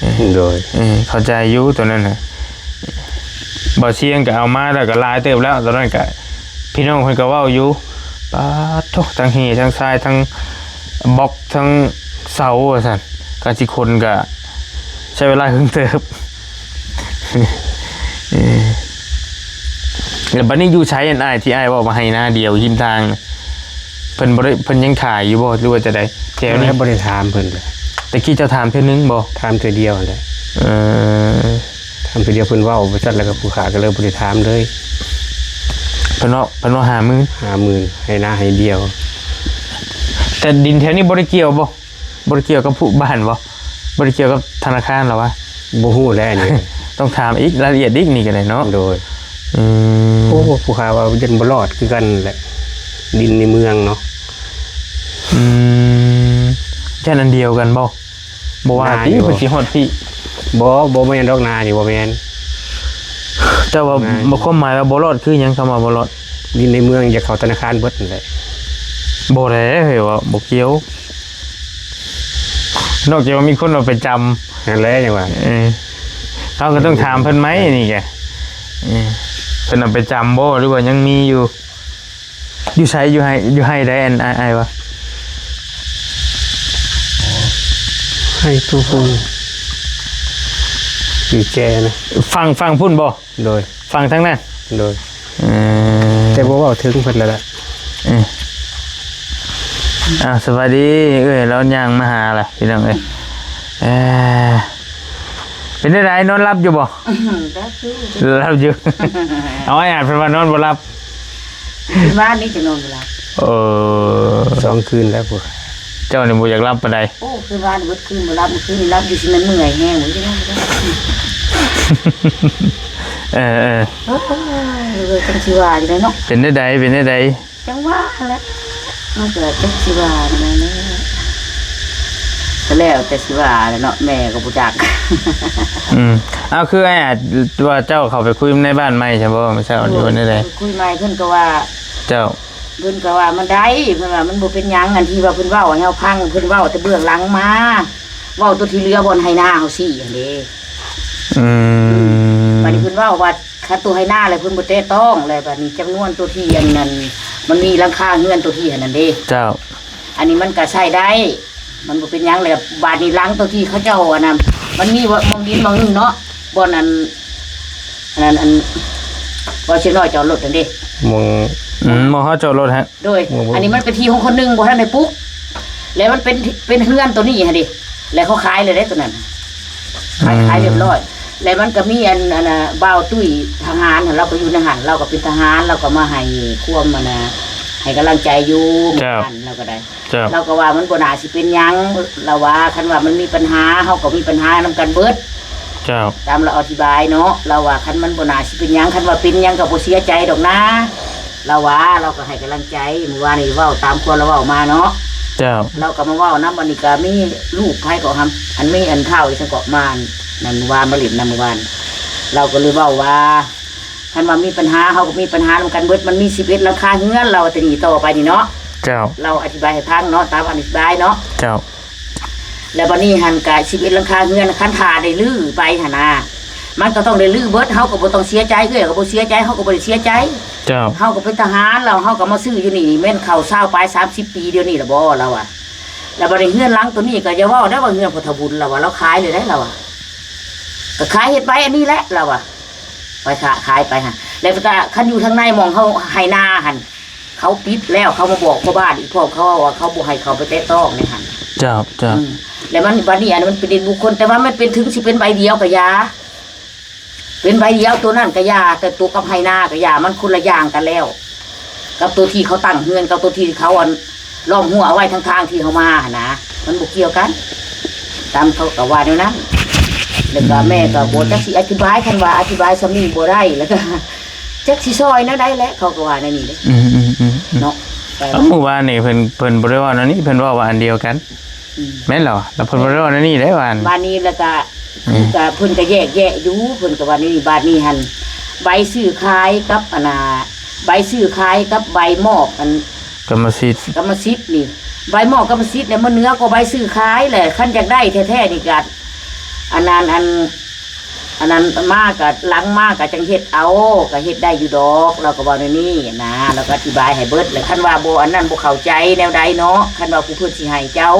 ອີຍ. ໂດຍ ເອີ ເຂົ້າໃຈຢູ່ຕົວນັ້ນນະ. ບ່າວຊຽງກໍເອົາມາແລ້ວກໍຫຼາຍເຕີບແລ້ວ ຕອນນັ້ນກໍພີ່ນ້ອງເພິ່ນກໍເວົ້າຢູ່ ປາດໂທ້ ທັງແຮ່ທັງຊາຍ ທັງບລັອກ ທັງເສົາວ່າຊັ້ນ ການຊິຂົນກໍໃຊ້ເວລາເຄິ່ງເຕີບ. ເອີ ແລ້ວບັດນີ້ຢູ່ໃສ ອັນອ້າຍ ທີ່ອ້າຍເວົ້າວ່າໄຮ່ນາດຽວຮິມທາງນະ ເພິ່ນບໍ່ໄດ້ ເພິ່ນຍັງຂາຍຢູ່ບໍ່ ຫຼືວ່າຈັ່ງໃດ? ແຖວນີ້ບໍ່ໄດ້ຖາມເພິ່ນເລີຍ. ແຕ່ກີ້ເຈົ້າຖາມເທື່ອໜຶ່ງບໍ່? ຖາມເທື່ອດຽວຫັ້ນແຫຼະ. ເອີ ຖາມເທື່ອດຽວເພິ່ນເວົ້າວ່າຊັ້ນ ແລ້ວກໍຜູ້ຂ້າກໍເລີຍບໍ່ໄດ້ຖາມເລີຍ. ເພິ່ນເວົ້າ ເພິ່ນເວົ້າຫ້າໝື່ນ ຫ້າໝື່ນ ໄຮ່ນາໄຮ່ດຽວ. ແຕ່ດິນແຖວນີ້ບໍ່ໄດ້ກ່ຽວບໍ່? ບໍ່ໄດ້ກ່ຽວກັບຜູ້ບ້ານບໍ່? ບໍ່ໄດ້ກ່ຽວກັບທະນາຄານຫວາ? ບໍ່ຮູ້ແຫຼະອັນນີ້ ຕ້ອງຖາມອີກ ລາຍລະອຽດອີກນີ້ກໍໄດ້ເນາະ. ໂດຍ ອືມ ໂອ້ ຜູ້ຂ້າວ່າຢ້ານບໍ່ລອດຄືກັນແຫຼະ ດິນໃນເມືອງເນາະ. ອືມ ຢ້ານອັນດຽວກັນບໍ່? ບໍ່ວ່າຕິ ເພິ່ນຊິຮອດພີ້. ບໍ່ ບໍ່ແມ່ນດອກ ນານີ້ບໍ່ແມ່ນ. ເຈົ້າວ່າ ຄວາມໝາຍວ່າບໍ່ລອດຄືຫຍັງ? ຄຳວ່າບໍ່ລອດ ດິນໃນເມືອງຢາກເຂົ້າທະນາຄານເບິດຫັ້ນແຫຼະ. ບໍ່ແຫຼະ ເຮີ້ຍ ວ່າບໍ່ກ່ຽວ ນອກຈາກວ່າມີຄົນເອົາໄປຈຳຫັ້ນແຫຼະ ຈັ່ງວ່າ ເອີ ເຮົາກໍຕ້ອງຖາມເພິ່ນໄໝ ນີ້ກະ ເອີ ເພິ່ນເອົາໄປຈຳບໍ່ ຫຼືວ່າຍັງມີຢູ່? ຢູ່ໃສ? ຢູ່ໄຮ່ ຢູ່ໄຮ່ໃດ ອັນອ້າຍ ອ້າຍວ່າ? ໄຮ່ໂຕພຸ້ນ ຢູ່ແຈນະ ຝັ່ງ ຝັ່ງພຸ້ນບໍ່? ໂດຍ ຝັ່ງທາງນັ້ນ. ໂດຍ ເອີ ແຕ່ບໍ່ເວົ້າເຖິງເພິ່ນແລ້ວລະ. ເອີ ອ້າວ ສະບາຍດີເອື້ອຍ ລາວຍ່າງມາຫາລະ ພີ່ນ້ອງເອີຍ. ເອີ ເປັນຈັ່ງໃດ ນອນຫຼັບຢູ່ບໍ່? ຫຼັບຢູ່ ຫຼັບຢູ່. ເອົາ ອ້າຍອາດເພິ່ນວ່ານອນບໍ່ຫຼັບ ຄືວານນີ້ຈະນອນບໍ່ຫຼັບ. ເອີ ສອງຄືນແລ້ວພວກ ເຈົ້ານີ້ບໍ່ຢາກຫຼັບປານໃດ. ໂອ້ ຄືວານເບິດຄືນບໍ່ຫຼັບ ມື້ຄືນນີ້ຫຼັບຢູ່ຊິແມ່ນເມື່ອຍແຮງ. ເອີ ເອີ ໂອ້ຍ ຈັກຊິວ່າຈັ່ງໃດເນາະ. ເປັນແນວໃດ ເປັນແນວໃດ? ຈັ່ງວ່າແຫຼະ ມັນກໍຈັກຊິວ່າແນວໃດ ກໍແລ້ວແຕ່ຊິວ່າແຫຼະເນາະ ແມ່ກໍບໍ່ຈັກ. ອືມ ເອົາ ຄືອ້າຍວ່າເຈົ້າເຂົ້າໄປຄຸຍໃນບ້ານໃໝ່ຊັ້ນບໍ່ ມື້ເຊົ້ານີ້ ວ່າແນວໃດ? ໄປຄຸຍໃໝ່ ເພິ່ນກໍວ່າ ເຈົ້າ ເພິ່ນກໍວ່າມັນໄດ້ ເພິ່ນວ່າມັນບໍ່ເປັນຫຍັງ ອັນທີ່ວ່າເພິ່ນເວົ້າໃຫ້ເຮົາຟັງ ເພິ່ນເວົ້າແຕ່ເບື້ອງຫຼັງມາ ເວົ້າຕົວທີ່ເຫຼືອບ່ອນໄຮ່ນາເຮົາຊີ້ຫັ້ນເດ້. ອືມ ອືມ ບັດນີ້ເພິ່ນເວົ້າວ່າ ຄັນຕົວໄຮ່ນາແລ້ວເພິ່ນບໍ່ແຕະຕ້ອງ ແລ້ວບັດນີ້ຈຳນວນຕົວທີ່ອັນນັ້ນ ມັນມີຫຼັງຄາເຮືອນຕົວທີ່ຫັ້ນນັ້ນເດ້. ເຈົ້າ ອັນນີ້ມັນກໍໃຊ້ໄດ້ ມັນບໍ່ເປັນຫຍັງ. ແລ້ວບາດນີ້ຫຼັງຕົວທີ່ເຂົາເຈົ້າອັນນັ້ນ ມັນມີບ່ອນ ບ່ອນດິນບ່ອນໜຶ່ງເນາະ ບ່ອນອັນ ອັນນັ້ນ ອັນ ບ່ອນເຊຍນ້ອຍຈອດລົດຫັ້ນເດ້ ໝ່ອງ ອືມ ໝ່ອງເຮົາຈອດລົດຫັ້ນ. ໂດຍ ໝ່ອງ ອັນນີ້ມັນເປັນທີ່ຂອງຄົນໜຶ່ງ ບໍ່ທັນໄດ້ປຸກ ແລ້ວມັນເປັນ ເປັນເຮືອນຕົວນີ້ຫັ້ນເດ້ ແລ້ວເຂົາຂາຍແລ້ວເດ້ຕົວນັ້ນ ຂາຍ ອືມ ຂາຍຮຽບຮ້ອຍ. ແລ້ວມັນກໍມີອັນ ອັນນ່າ ບ່າວຕຸ້ຍທະຫານຫັ້ນ ລາວກໍຢູ່ໃນຫັ້ນ ລາວກໍເປັນທະຫານ ລາວກໍມາໃຫ້ຄວາມ ອັນນ່າ ໃຫ້ກຳລັງໃຈຢູ່ ເຈົ້າ ມື້ວານລາວກໍໄດ້. ເຈົ້າ ລາວກໍວ່າມັນບໍ່ໜ້າຊິເປັນຫຍັງ ລາວວ່າຄັນວ່າມັນມີບັນຫາ ເຮົາກໍມີບັນຫານຳກັນເບິດ. ເຈົ້າ ຕາມລາວອະທິບາຍເນາະ ລາວວ່າຄັນມັນບໍ່ໜ້າຊິເປັນຫຍັງ ຄັນວ່າເປັນຫຍັງກໍບໍ່ເສຍໃຈດອກນາ ລາວວ່າ ລາວກໍໃຫ້ກຳລັງໃຈ. ມື້ວານນີ້ເວົ້າຕາມຄວາມລາວເວົ້າມາເນາະ. ເຈົ້າ ລາວກໍມາເວົ້ານຳ ບັດນີ້ກໍມີລູກໃຜກໍຫຳ ອັນມີອັນທ້າວອີ່ສັງເກາະມາ ນັ້ນມື້ວານມາຫຼິ້ນນຳມື້ວານ ລາວກໍເລີຍເວົ້າວ່າ ຄັນວ່າມີບັນຫາ ເຮົາກໍມີບັນຫານຳກັນເບິດ ມັນມີສິບເອັດຫຼັງຄາເຮືອນ ລາວວ່າ ແຕ່ນີ້ຕໍ່ໄປນີ້ເນາະ. ເຈົ້າ ລາວອະທິບາຍໃຫ້ຟັງເນາະ ຕາມອະທິບາຍເນາະ. ເຈົ້າ ແລ້ວບັດນີ້ຫັ້ນກະສິບເອັດຫຼັງຄາເຮືອນ ຄັນຖ້າໄດ້ຮື້ໄປຫັ້ນນະ ມັນກໍຕ້ອງໄດ້ຮື້ເບິດ ເຮົາກໍບໍ່ຕ້ອງເສຍໃຈ ເອື້ອຍກໍບໍ່ເສຍໃຈ ເຮົາກໍບໍ່ໄດ້ເສຍໃຈ. ເຈົ້າ ເຮົາກໍເປັນທະຫານ ແລ້ວເຮົາກໍມາຊື້ຢູ່ນີ້ ແມ່ນເຂົ້າຊາວປາຍ ສາມສິບປີ ດຽວນີ້ລະບໍ່ ລາວວ່າ. ແລ້ວບັດນີ້ເຮືອນຫຼັງໂຕນີ້ກໍຢ່າເວົ້າໄດ້ວ່າເຮືອນພໍ່ເຖົ້າບຸນ ລາວວ່າ ລາວຂາຍເລີຍໄດ໋ ລາວວ່າ ກໍຂາຍເຮັດໄປອັນນີ້ແຫຼະ ລາວວ່າ ໄປຂາ ຂາຍໄປຫັ້ນ ແລ້ວກໍຄັນຢູ່ທາງໃນໝ່ອງເຮົາໄຮ່ນາຫັ້ນ ເຂົາປິດແລ້ວ ເຂົາມາບອກພໍ່ບ້ານອີກພ້ອມ ເຂົາເວົ້າວ່າເຂົາບໍ່ໃຫ້ເຂົ້າໄປແຕະຕ້ອງໃນຫັ້ນ. ເຈົ້າ ເຈົ້າ ອືມ ແລ້ວມັນ ບັດນີ້ອັນມັນເປັນດິນບຸກຄົນ ແຕ່ວ່າມັນເປັນເຖິງຊິເປັນໃບດຽວກໍຢ່າ ເປັນໃບດຽວໂຕນັ້ນກໍຢ່າ ແຕ່ໂຕກັບໄຮ່ນາກໍຢ່າ ມັນຄົນລະຢ່າງກັນແລ້ວ ກັບໂຕທີ່ເຂົາຕັ້ງເຮືອນ ກັບໂຕທີ່ເຂົາອັນ ລ້ອມຮົ້ວເອົາໄວ້ທາງທາງທີ່ເຮົາມາຫັ້ນນະ ມັນບໍ່ກ່ຽວກັນ ຕາມເຂົາກໍວ່າແນວນັ້ນ. ແລ້ວກໍ ອືມ ແມ່ກໍບໍ່ຈັກຊິອະທິບາຍ ຄັນວ່າອະທິບາຍສ່ຳນີ້ບໍ່ໄດ້ ແລ້ວກໍ ຈັກຊິຊ່ອຍແນວໃດແຫຼະ ເຂົາກໍວ່າແນວນີ້ເດ້ ອືມໆໆໆ ເນາະ ແຕ່ວ່າ ເອົາ ມື້ວານນີ້ເພິ່ນ ເພິ່ນບໍ່ໄດ້ເວົ້າແນວນີ້ ເພິ່ນເວົ້າວ່າອັນດຽວກັນ ອືມ ແມ່ນແລ້ວ ແລ້ວເພິ່ນບໍ່ໄດ້ເວົ້າແນວນີ້ເດ້ວານ ບາດນີ້ແລ້ວກະ ອືມ ຄືກະເພິ່ນກະແຍກແຍະຢູ່ ເພິ່ນກະວ່ານີ້ ບາດນີ້ຫັ້ນ ໃບຊື້ຂາຍກັບອັນນ່າ ໃບຊື້ຂາຍກັບໃບມອບອັນ ກຳມະສິດ ກຳມະສິດນີ້ ໃບມອບກຳມະສິດນີ້ມັນເໜືອກວ່າໃບຊື້ຂາຍແຫຼະ ຄັນຢາກໄດ້ແທ້ໆນີ້ກະ ອັນນັ້ນ ອັນ ອັນນັ້ນມາກະ ຫຼັງມາກະຈັ່ງເຮັດເອົາ ກະເຮັດໄດ້ຢູ່ດອກ ລາວກໍເວົ້າແນວນີ້ນະ ລາວກໍອະທິບາຍໃຫ້ເບິດ ແລະ ຄັນວ່າບໍ່ອັນນັ້ນບໍ່ເຂົ້າໃຈແນວໃດເນາະ ຄັນວ່າຜູ້ເພິ່ນຊິໃຫ້ເຈົ້າ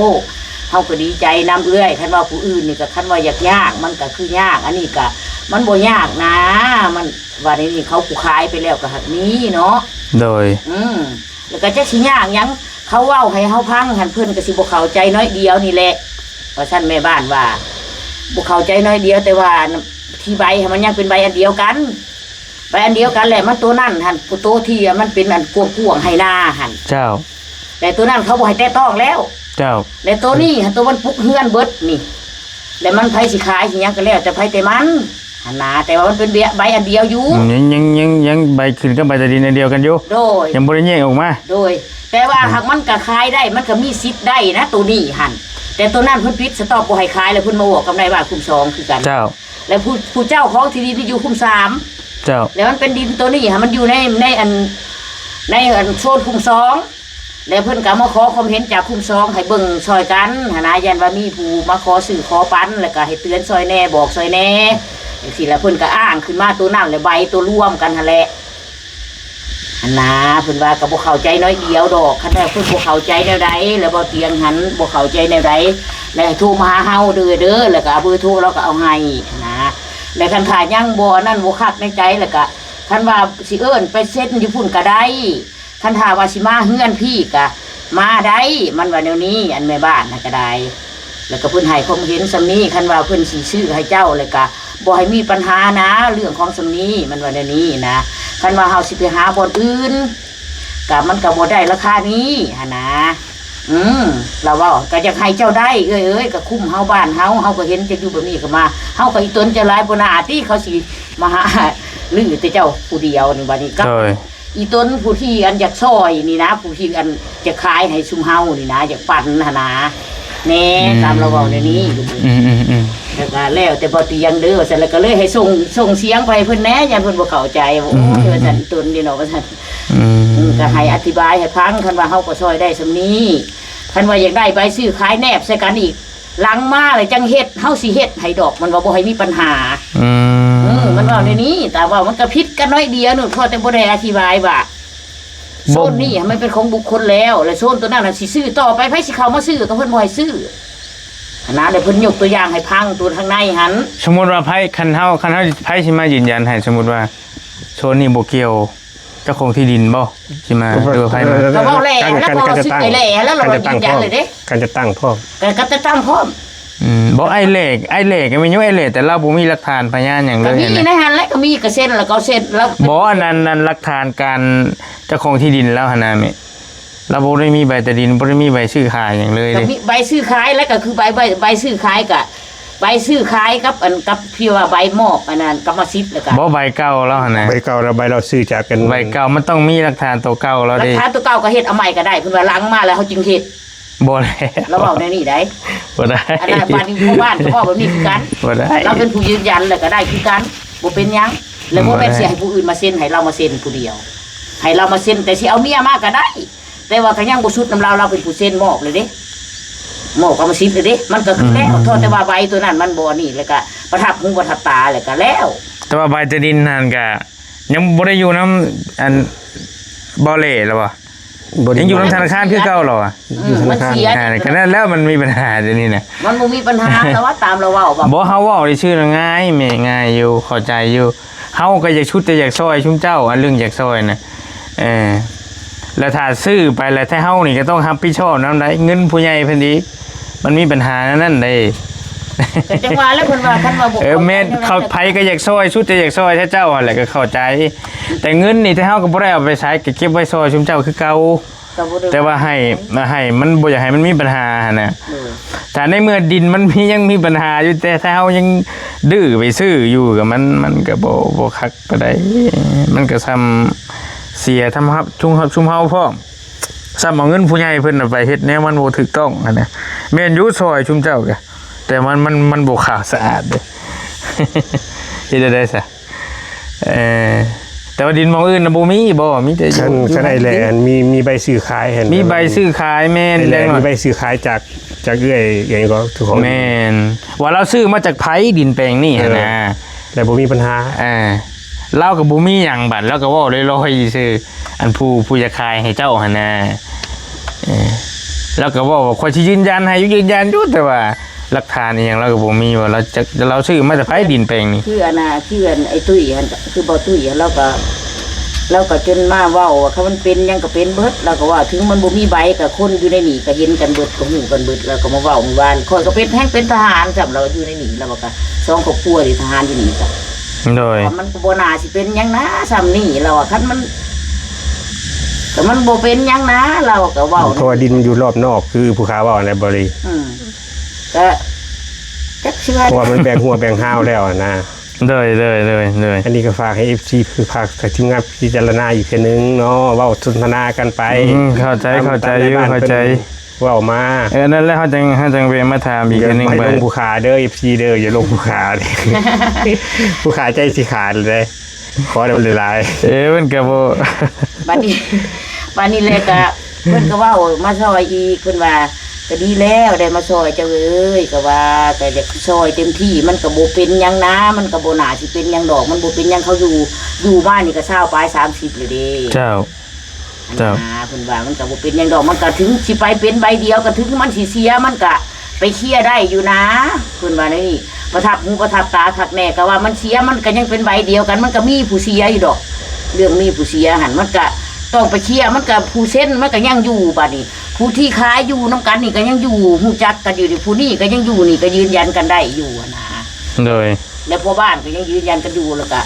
ເຮົາກໍດີໃຈນຳເອື້ອຍ ຄັນວ່າຜູ້ອື່ນນີ້ກໍ ຄັນວ່າຢາກຍາກ ມັນກໍຄືຍາກ ອັນນີ້ກໍມັນບໍ່ຍາກນະ ມັນວ່າໃນນີ້ເຂົາຜູ້ຂາຍໄປແລ້ວກໍຫາກມີເນາະ ໂດຍ ອືມ ແລ້ວກໍຈັກຊິຍາກຫຍັງ ເຂົາເວົ້າໃຫ້ເຮົາຟັງຫັ້ນ ເພິ່ນກໍຊິບໍ່ເຂົ້າໃຈໜ້ອຍດຽວນີ້ແຫຼະ ວ່າຊັ້ນແມ່ບ້ານວ່າ ບໍ່ເຂົ້າໃຈໜ້ອຍດຽວ ແຕ່ວ່າທີ່ໃບຫັ້ນມັນຍັງເປັນໃບອັນດຽວກັນ ໃບອັນດຽວກັນແຫຼະ ມັນໂຕນັ້ນຫັ້ນ ໂຕທີ່ມັນເປັນອັນກວ້າງໆໄຮ່ນາຫັ້ນ ເຈົ້າ ແຕ່ໂຕນັ້ນເຂົາບໍ່ໃຫ້ແຕະຕ້ອງແລ້ວ ເຈົ້າ ແລະໂຕນີ້ຫັ້ນ ໂຕມັນປຸກເຮືອນເບິດນີ້ ແລະມັນໃຜຊິຂາຍຊິຫຍັງກໍແລ້ວແຕ່ໃຜແຕ່ມັນ ຫັ້ນນະ ແຕ່ວ່າມັນເປັນເບຍ ໃບອັນດຽວຢູ່ ອືມ ຍັງ ຍັງ ຍັງ ຍັງໃບຂຶ້ນກັບໃບຕາດິນອັນດຽວກັນຢູ່ ໂດຍ ຍັງບໍ່ໄດ້ແຍກອອກມາ ໂດຍ ແຕ່ວ່າ ອືມ ຫາກມັນກໍຂາຍໄດ້ ມັນກໍມີສິດໄດ້ນະ ໂຕນີ້ຫັ້ນ ແຕ່ໂຕນັ້ນເພິ່ນປິດສະຕັອກບໍ່ໃຫ້ຂາຍ ແລ້ວເພິ່ນມາອອກກັບນາຍບ້ານຄຸ້ມສອງຄືກັນ ເຈົ້າ ແລ້ວຜູ້ ຜູ້ເຈົ້າຂອງທີ່ດິນຢູ່ຄຸ້ມສາມ ເຈົ້າ ແລ້ວມັນເປັນດິນໂຕນີ້ຫັ້ນ ມັນຢູ່ໃນ ໃນອັນ ໃນອັນໂຊນຄຸ້ມສອງ ແລ້ວເພິ່ນກໍມາຂໍຄວາມເຫັນຈາກຄຸ້ມສອງໃຫ້ເບິ່ງຊ່ອຍກັນຫັ້ນນະ ຢ້ານວ່າມີຜູ້ມາຂໍຊື້ຂໍປັນ ແລ້ວກໍໃຫ້ເຕືອນຊ່ອຍແດ່ ບອກຊ່ອຍແດ່ ຈັ່ງຊີ້ລະ ເພິ່ນກໍອ້າງຂຶ້ນມາໂຕນັ້ນແຫຼະ ໃບໂຕລວມກັນຫັ້ນແຫຼະ ຫັ້ນນະ ເພິ່ນວ່າກໍບໍ່ເຂົ້າໃຈໜ້ອຍດຽວດອກ ຄັນວ່າເພິ່ນບໍ່ເຂົ້າໃຈແນວໃດ ແລ້ວເວົ້າຕຽງຫັ້ນບໍ່ເຂົ້າໃຈແນວໃດ ແລ້ວໃຫ້ໂທມາຫາເຮົາເດີ ເດີ ແລ້ວກໍເອົາເບີໂທລາວກໍເອົາໃຫ້ຫັ້ນນະ ແລ້ວຄັນຖ້າຍັງບໍ່ອັນນັ້ນບໍ່ຄັກໃນໃຈ ແລ້ວກໍຄັນວ່າຊິເອີ້ນໄປເຊັນຢູ່ພຸ້ນກໍໄດ້ ຄັນຖ້າວ່າຊິມາເຮືອນພີ້ກະມາໄດ້ ມັນວ່າແນວນີ້ ອັນແມ່ບ້ານຫັ້ນກະໄດ້ ແລ້ວກະເພິ່ນໃຫ້ຄວາມເຫັນສ່ຳນີ້ ຄັນວ່າເພິ່ນຊິຊື້ໃຫ້ເຈົ້າ ແລ້ວກະບໍ່ໃຫ້ມີປັນຫານະ ເລື່ອງຂອງສ່ຳນີ້ ມັນວ່າແນວນີ້ນະ ຄັນວ່າເຮົາຊິໄປຫາບ່ອນອື່ນ ກະມັນກະບໍ່ໄດ້ລາຄານີ້ຫັ້ນນະ ອືມ ລາວເວົ້າ ກະຢາກໃຫ້ເຈົ້າໄດ້ ເອື້ອຍເອີຍ ກະຄຸ້ມເຮົາ ບ້ານເຮົາ ເຮົາກະເຫັນເຈົ້າຢູ່ແບບນີ້ກະມາ ເຮົາກະອີຕົນເຈົ້າຫຼາຍ ບໍ່ໜ້າຕິເຂົາຊິມາຫາ ລືແຕ່ເຈົ້າຜູ້ດຽວນີ້ ບາດນີ້ກັບ ໂດຍ ອີຕົນຜູ້ທີ່ອັນຢາກຊ່ອຍນີ້ນະ ຜູ້ທີ່ອັນຈະຂາຍໃຫ້ຊຸມເຮົານີ້ນະ ຢາກປັນຫັ້ນນະ ແນ່ ອືມ ຕາມລາວເວົ້າແນວນີ້ ອືມໆໆ ແລ້ວກໍແລ້ວແຕ່ບໍ່ຕຽງເດີ ວ່າຊັ້ນ ແລ້ວກໍເລີຍໃຫ້ສົ່ງ ສົ່ງສຽງໄປໃຫ້ເພິ່ນແດ່ ຢ້ານເພິ່ນບໍ່ເຂົ້າໃຈ ວ່າ ອືມ ໂອ້ຍ ວ່າຊັ້ນ ອືມ ອີຕົນນີ້ເນາະ ວ່າຊັ້ນ ອືມ ອືມ ກໍໃຫ້ອະທິບາຍໃຫ້ຟັງ ຄັນວ່າເຮົາກໍຊ່ອຍໄດ້ສ່ຳນີ້ ຄັນວ່າຢາກໄດ້ໃບຊື້ຂາຍແນບໃສ່ກັນອີກ ຫຼັງມາແລ້ວຈັ່ງເຮັດ ເຮົາຊິເຮັດໃຫ້ດອກ ມັນວ່າບໍ່ໃຫ້ມີປັນຫາ ອືມ ເອີ ມັນເວົ້າແນວນີ້ ແຕ່ວ່າມັນກໍຜິດກັນໜ້ອຍດຽວໜຶ່ງ ພໍແຕ່ບໍ່ໄດ້ອະທິບາຍວ່າ ບໍ່ ໂຊນນີ້ມັນເປັນຂອງບຸກຄົນແລ້ວ ແລະໂຊນໂຕນັ້ນນະຊິຊື້ຕໍ່ໄປ ໃຜຊິເຂົ້າມາຊື້ກໍເພິ່ນບໍ່ໃຫ້ຊື້ຫັ້ນນະ ແລະເພິ່ນຍົກຕົວຢ່າງໃຫ້ຟັງໂຕທາງໃນຫັ້ນ ສົມມຸດວ່າໃຜ ຄັນເຮົາ ຄັນເຮົາ ໃຜຊິມາຢືນຢັນໃຫ້ ສົມມຸດວ່າໂຊນນີ້ບໍ່ກ່ຽວ ເຈົ້າຂອງທີ່ດິນບໍ່ ຊິມາ ເອີ ຫຼືວ່າໃຜມາ ກໍເວົ້າແຫຼະ ຄັນ ຄັນ ຄັນຈະຕັ້ງ ແລ້ວກໍເວົ້າ ຄັນຈະຕັ້ງພ້ອມ ເດ້ ຄັນຈະຕັ້ງພ້ອມ ກໍ ກໍຈະຕັ້ງພ້ອມ ອືມ ບໍ່ ອ້າຍແຫຼກ ອ້າຍແຫຼກກໍແມ່ນຢູ່ ອ້າຍແຫຼກ ແຕ່ລາວບໍ່ມີຫຼັກຖານພະຍານຫຍັງເລີຍ ກໍມີໃນຫັ້ນແຫຼະ ກໍມີກໍເຊັນ ແລ້ວກໍເຊັນ ແລ້ວ ບໍ່ ອັນນັ້ນ ອັນຫຼັກຖານການເຈົ້າຂອງທີ່ດິນລາວຫັ້ນນະແມ່ ລາວບໍ່ໄດ້ມີໃບຕາດິນ ບໍ່ໄດ້ມີໃບຊື້ຂາຍຫຍັງເລີຍ ກໍມີໃບຊື້ຂາຍ ແລ້ວກໍຄືໃບ ໃບ ໃບຊື້ຂາຍ ກໍ ໃບຊື້ຂາຍກັບອັນ ກັບທີ່ວ່າໃບມອບອັນນັ້ນກຳມະສິດ ແລ້ວກໍ ບໍ່ ໃບເກົ່າລາວຫັ້ນນະ ໃບເກົ່າລາວ ໃບລາວຊື້ຈາກກັນ ໃບເກົ່າມັນຕ້ອງມີຫຼັກຖານໂຕເກົ່າລາວເດ້ ຫຼັກຖານໂຕເກົ່າກໍເຮັດເອົາໃໝ່ກໍໄດ້ ເພິ່ນວ່າຫຼັງມາແລ້ວເຮົາຈຶ່ງເຮັດ ບໍ່ແລ້ວ ລາວເວົ້າແນວນີ້ໄດ໋ ບໍ່ໄດ້ ອັນນັ້ນບ້ານນີ້ພໍ່ບ້ານກໍເວົ້າແບບນີ້ຄືກັນ ບໍ່ໄດ້ ລາວເປັນຜູ້ຢືນຢັນ ແລ້ວກໍໄດ້ຄືກັນ ບໍ່ເປັນຫຍັງ ແລ້ວບໍ່ແມ່ນ ບໍ່ໄດ້ ຊິໃຫ້ຜູ້ອື່ນມາເຊັນ ໃຫ້ລາວມາເຊັນຜູ້ດຽວ ໃຫ້ລາວມາເຊັນ ແຕ່ຊິເອົາເມຍມາກໍໄດ້ ແຕ່ວ່າກໍຍັງບໍ່ສຸດນຳລາວ ລາວເປັນຜູ້ເຊັນມອບເລີຍເດ້ ມອບກຳມະສິດເລີຍເດ້ ມັນກໍຄືແລ້ວ ອືມ ເທົ່າແຕ່ວ່າໃບໂຕນັ້ນມັນບໍ່ອັນນີ້ ແລ້ວກໍປະທັບຫູປະທັບຕາ ແລ້ວກໍແລ້ວ ແຕ່ວ່າໃບທີ່ດິນນັ້ນກໍຍັງບໍ່ໄດ້ຢູ່ນຳອັນບໍ່ເຫຼລະບໍ່ ບໍ່ໄດ້ ຍັງຢູ່ນຳທະນາຄານຄືເກົ່າລະຫວາ ອືມ ຢູ່ທະນາຄານ ມັນເສຍ ອ່າ ກໍນັ້ນແລ້ວ ມັນມີບັນຫາດຽວນີ້ນະ ມັນບໍ່ມີບັນຫາລະຫວາ ຕາມລາວເວົ້າ ບໍ່ ເຮົາເວົ້າໄດ້ຊື່ນະ ງ່າຍແມ່ ງ່າຍຢູ່ ເຂົ້າໃຈຢູ່ ເຮົາກໍຢາກ ຊຸດແຕ່ຢາກຊ່ອຍຊຸມເຈົ້າ ອັນເລື່ອງຢາກຊ່ອຍນະ ເອີ ແລ້ວຖ້າຊື້ໄປແລ້ວ ແທ້ເຮົານີ້ກໍຕ້ອງຮັບຜິດຊອບນຳໄດ໋ ເງິນຜູ້ໃຫຍ່ເພິ່ນອີກ ມັນມີບັນຫາແນວນັ້ນເດ້ ກໍຈັ່ງວ່າແຫຼະ ເພິ່ນວ່າຄັນວ່າບໍ່ ເອີ ເຂົ້າໃຈ ແມ່ນ ແນວນັ້ນ ເຂົາ ໃຜກໍຢາກຊ່ອຍ ສຸດແຕ່ຢາກຊ່ອຍແທ້ເຈົ້າຫັ້ນແຫຼະ ກໍເຂົ້າໃຈ ແຕ່ເງິນນີ້ ແທ້ເຮົາກໍບໍ່ໄດ້ເອົາໄປໃສ ກໍເກັບໄວ້ຊ່ອຍຊຸມເຈົ້າຄືເກົ່າ ກໍບໍ່ໄດ້ ແຕ່ວ່າໃຫ້ ໃຫ້ມັນບໍ່ຢາກໃຫ້ມັນມີບັນຫາຫັ້ນນະ ໂດຍ ຖ້າໃນເມື່ອດິນມັນມີ ຍັງມີບັນຫາຢູ່ ແຕ່ຖ້າເຮົາຍັງດື້ໄປຊື້ຢູ່ ກໍມັນ ມັນກໍບໍ່ ບໍ່ຄັກປານໃດ ມັນກໍສ່ຳເສຍທຳຮັບ ຊຸມ ຊຸມເຮົາພ້ອມ ສ່ຳເອົາເງິນຜູ້ໃຫຍ່ເພິ່ນນະໄປເຮັດແນວມັນບໍ່ຖືກຕ້ອງຫັ້ນນະ ແມ່ນຢູ່ ຊ່ອຍຊຸມເຈົ້າກະ ແຕ່ມັນ ມັນ ມັນບໍ່ຂາວສະອາດເດ້ ເຮັດແນວໃດຊະ? ເອີ ແຕ່ວ່າດິນໝ່ອງອື່ນນະບໍ່ມີບໍ່? ມີແຕ່ຢູ່ ຄັນ ຄັນໄອ້ແຫຼນມີ ມີໃບຊື້ຂາຍຫັ້ນ ມີໃບຊື້ຂາຍ ແມ່ນ ໄອ້ແຫຼນມີໃບຊື້ຂາຍຈາກ ຈາກເອື້ອຍ ເອື້ອຍກໍເຈົ້າຂອງ ແມ່ນ ວ່າລາວຊື້ມາຈາກໃຜດິນແປງນີ້ຫັ້ນນະ ແລ້ວບໍ່ມີບັນຫາ ອ່າ ລາວກໍບໍ່ມີຫຍັງ ບາດລາວກໍເວົ້າລອຍໆຊື່ ອັນຜູ້ ຜູ້ຢາກຂາຍໃຫ້ເຈົ້າຫັ້ນນະ ເອີ ລາວກໍເວົ້າວ່າ ຂ້ອຍຊິຢືນຢັນໃຫ້ຢູ່ ຢືນຢັນຢູ່ ແຕ່ວ່າ ຫຼັກຖານອີ່ຫຍັງລາວກໍບໍ່ມີ ວ່າລາວຈັກ ລາວຊື້ມາແຕ່ໃຜດິນແປງນີ້ ຄືອັນນ່າ ຄືອັນໄອ້ຕຸ້ຍຫັ້ນ ຄືບໍ່ຕຸ້ຍຫັ້ນ ລາວກໍ ລາວກໍຈົນມາເວົ້າວ່າ ຄັນມັນເປັນຫຍັງກໍເປັນເບິດ ລາວກໍວ່າ ເຖິງມັນບໍ່ມີໃບ ກໍຄົນຢູ່ໃນນີ້ກໍເຫັນກັນເບິດ ກໍຮູ້ກັນເບິດ ລາວກໍມາເວົ້າມື້ວານ ຂ້ອຍກໍເປັນ ແຮ່ງເປັນທະຫານຊ້ຳ ລາວຢູ່ໃນນີ້ ລາວວ່າກໍສອງຄອບຄົວນີ້ ທະຫານຢູ່ນີ້ກໍ ໂດຍ ມັນກໍບໍ່ໜ້າຊິເປັນຫຍັງນາ ຊ້ຳນີ້ ລາວວ່າ ຄັນມັນ ກໍມັນບໍ່ເປັນຫຍັງນາ ລາວກໍເວົ້າ ເພາະວ່າດິນມັນຢູ່ລອບນອກ ຄືຜູ້ຂ້າເວົ້ານັ້ນແຫຼະ ບໍລີ ອືມ ກໍຈັກຊິວ່າ ເພາະວ່າມັນແບ່ງຫົວແບ່ງຮາວແລ້ວຫັ້ນນະ ໂດຍ ໂດຍ ໂດຍ ໂດຍ ອັນນີ້ກໍຝາກໃຫ້ເອັຟຊີ ຄືຝາກໃຫ້ທີມງານພິຈາລະນາອີກເທື່ອໜຶ່ງເນາະ ເວົ້າສົນທະນາກັນໄປ ອືມ ເຂົ້າໃຈ ເຂົ້າໃຈຢູ່ ເຂົ້າໃຈ ເວົ້າມາ ເອີ ນັ້ນແຫຼະ ເຮົາຈັ່ງ ເຮົາຈັ່ງແວະມາຖາມອີກເທື່ອໜຶ່ງ ໄປລົງຜູ້ຂ້າເດີ ເອັຟຊີເດີ ຢ່າລົງຜູ້ຂ້າເດີ ຜູ້ຂ້າໃຈຊິຂາດເດ້ ຂໍນຳຫຼາຍໆ ເອີ ມັນກໍບໍ່ ບັດນີ້ ບັດນີ້ແຫຼະກະ ເພິ່ນກໍເວົ້າມາຊ່ອຍອີກ ເພິ່ນວ່າ ກໍດີແລ້ວໄດ້ມາຊ່ອຍເຈົ້າເອີຍ ກໍວ່າກໍຢາກຊ່ອຍເຕັມທີ່ ມັນກໍບໍ່ເປັນຫຍັງນາ ມັນກໍບໍ່ໜ້າຊິເປັນຫຍັງດອກ ມັນບໍ່ເປັນຫຍັງ ເຂົາຢູ່ ຢູ່ມານີ້ກໍຊາວປາຍ ສາມສິບແລ້ວເດ້ ເຈົ້າ ເຈົ້າ ອ່າ ເພິ່ນວ່າມັນກໍບໍ່ເປັນຫຍັງດອກ ມັນກໍເຖິງຊິໄປເປັນໃບດຽວ ກໍເຖິງມັນຊິເສຍ ມັນກໍໄປເຄຍໄດ້ຢູ່ນາ ເພິ່ນວ່າແນວນີ້ ປະທັບຫູປະທັບຕາຄັກແນ່ ກໍວ່າມັນເສຍ ມັນກໍຍັງເປັນໃບດຽວກັນ ມັນກໍມີຜູ້ເສຍຢູ່ດອກ ເລື່ອງມີຜູ້ເສຍຫັ້ນ ມັນກໍຕ້ອງໄປເຄຍ ມັນກໍຜູ້ເຊັນມັນກໍຍັງຢູ່ ບັດນີ້ຜູ້ທີ່ຂາຍຢູ່ນຳກັນນີ້ກໍຍັງຢູ່ ຮູ້ຈັກກັນຢູ່ນີ້ ຜູ້ນີ້ກໍຍັງຢູ່ ນີ້ກໍຢືນຢັນກັນໄດ້ຢູ່ຫັ້ນນາ ໂດຍ ແລະພໍ່ບ້ານກໍຍັງຢືນຢັນກັນຢູ່ ແລ້ວກະ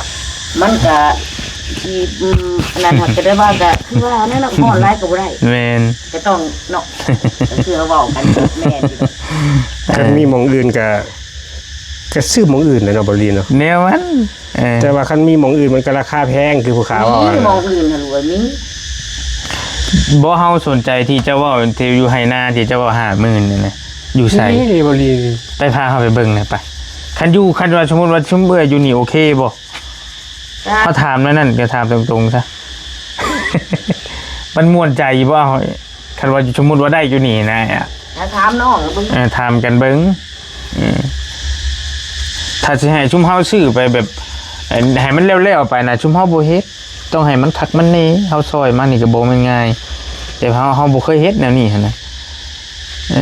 ມັນກະຊິ ອືມ ອັນນັ້ນຫັ້ນ ກໍໄດ້ວ່າ ກະຄືວ່ານັ້ນນະ ຮ້ອນຫຼາຍກໍບໍ່ໄດ້ ແມ່ນ ກໍຕ້ອງເນາະ ກໍຄືເຮົາເວົ້າກັນ ແມ່ນຢູ່ ຄັນມີໝ່ອງອື່ນກະ ກະຊື້ໝ່ອງອື່ນແຫຼະເນາະ ບໍລີເນາະ ແນວມັນ ເອີ ແຕ່ວ່າຄັນມີໝ່ອງອື່ນມັນກໍລາຄາແພງ ຄືຜູ້ຂ້າເວົ້າ ມີໝ່ອງອື່ນຫັ້ນລວຍ ມີ ບໍ່ ເຮົາສົນໃຈທີ່ເຈົ້າເວົ້າ ທີ່ຢູ່ໄຮ່ນາ ທີ່ເຈົ້າເວົ້າຫ້າໝື່ນນັ້ນນະ ຢູ່ໃສ? ນີ້ ນີ້ ບໍລີ ໄປພາເຮົາໄປເບິ່ງແດ່ໄປ ຄັນຢູ່ ຄັນວ່າສົມມຸດວ່າຊຸມເອື້ອຍຢູ່ນີ້ໂອເຄບໍ່? ເຮົາຖາມແນວນັ້ນ ກໍຖາມຕົງໆຊະ ມັນມ່ວນໃຈບໍ່? ຄັນວ່າສົມມຸດວ່າໄດ້ຢູ່ນີ້ນະ ຖາມນ້ອງເບິ່ງ ເອີ ຖາມກັນເບິ່ງ ເອີ ຖ້າຊິໃຫ້ຊຸມເຮົາຊື້ໄປແບບ ເອີ ໃຫ້ມັນແລ້ວໆໄປນະ ຊຸມເຮົາບໍ່ເຮັດ ຕ້ອງໃຫ້ມັນຄັກມັນແນ່ ເຮົາຊ່ອຍມານີ້ກໍບໍ່ແມ່ນງ່າຍ ແຕ່ເຮົາ ເຮົາບໍ່ເຄີຍເຮັດແນວນີ້ຫັ້ນນະ ເອີ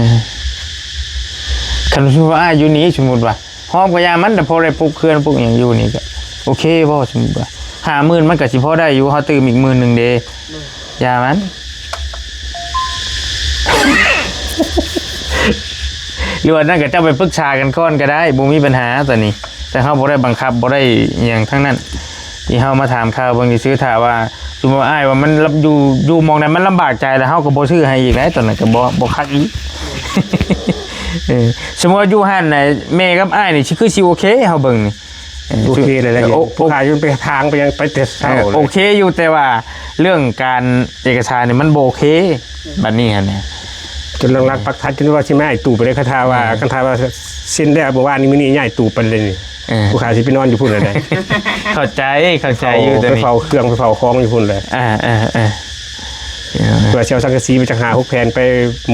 ຄັນສົມມຸດວ່າອ້າຍຢູ່ນີ້ ສົມມຸດວ່າ ຮອບກໍຢ່າມັນ ແຕ່ພໍໄດ້ປຸກເຮືອນປຸກຫຍັງຢູ່ນີ້ກໍໂອເຄບໍ່? ສົມມຸດວ່າຫ້າໝື່ນ ມັນກໍຊິພໍໄດ້ຢູ່ ເຮົາຕື່ມອີກໝື່ນໜຶ່ງເດ້ ຢ່າມັນ ຫຼືວ່ານັ້ນກໍເຈົ້າໄປປຶກສາກັນກ່ອນກໍໄດ້ ບໍ່ມີບັນຫາຕອນນີ້ ແຕ່ເຮົາບໍ່ໄດ້ບັງຄັບ ບໍ່ໄດ້ອີ່ຫຍັງທັງນັ້ນ ທີ່ເຮົາມາຖາມຂ່າວເບິ່ງຊື່ໆ ຖ້າວ່າສົມມຸດວ່າອ້າຍວ່າມັນຢູ່ ຢູ່ໝ່ອງໃດມັນລຳບາກໃຈ ແລ້ວເຮົາກໍບໍ່ຊື້ໃຫ້ອີກໄດ໋ ຕອນນັ້ນກໍບໍ່ ບໍ່ຄັກອີກ ເອີ ສົມມຸດວ່າຢູ່ຫັ້ນນະ ແມ່ກັບອ້າຍນີ້ຊິຄືຊິໂອເຄ ເຮົາເບິ່ງນີ້ ເອີ ໂອເຄແລ້ວແຫຼະ ໂອ ຜູ້ຂາຍຢູ່ໄປທາງໄປຫຍັງໄປແຕ່ເຊົ້າ ເອີ ໂອເຄຢູ່ ແຕ່ວ່າເລື່ອງການເອກະສານນີ້ມັນບໍ່ໂອເຄ ບັດນີ້ຫັ້ນນະ ຈົນຫຼັງໆປັກທັດ ຈົນວ່າຊິມາຍ້າຍຕູບໄປເລີຍ ຄັນຖ້າວ່າ ເອີ ຄັນຖ້າວ່າເຊັນແລ້ວມື້ວານນີ້ ມື້ນີ້ຍ້າຍຕູບໄປເລີຍນີ້ ເອີ ຜູ້ຂາຍຊິໄປນອນຢູ່ພຸ້ນແລ້ວໃດ໋ ເຂົ້າໃຈ ເຂົ້າໃຈຢູ່ ໄປເຝົ້າເຄື່ອງ ໄປເຝົ້າຂອງຢູ່ພຸ້ນແຫຼະ ອ່າ ເອີ ເອີ ເພື່ອຊິເອົາສັງກະສີໄປຈັກຫ້າຫົກແຜ່ນ ໄປ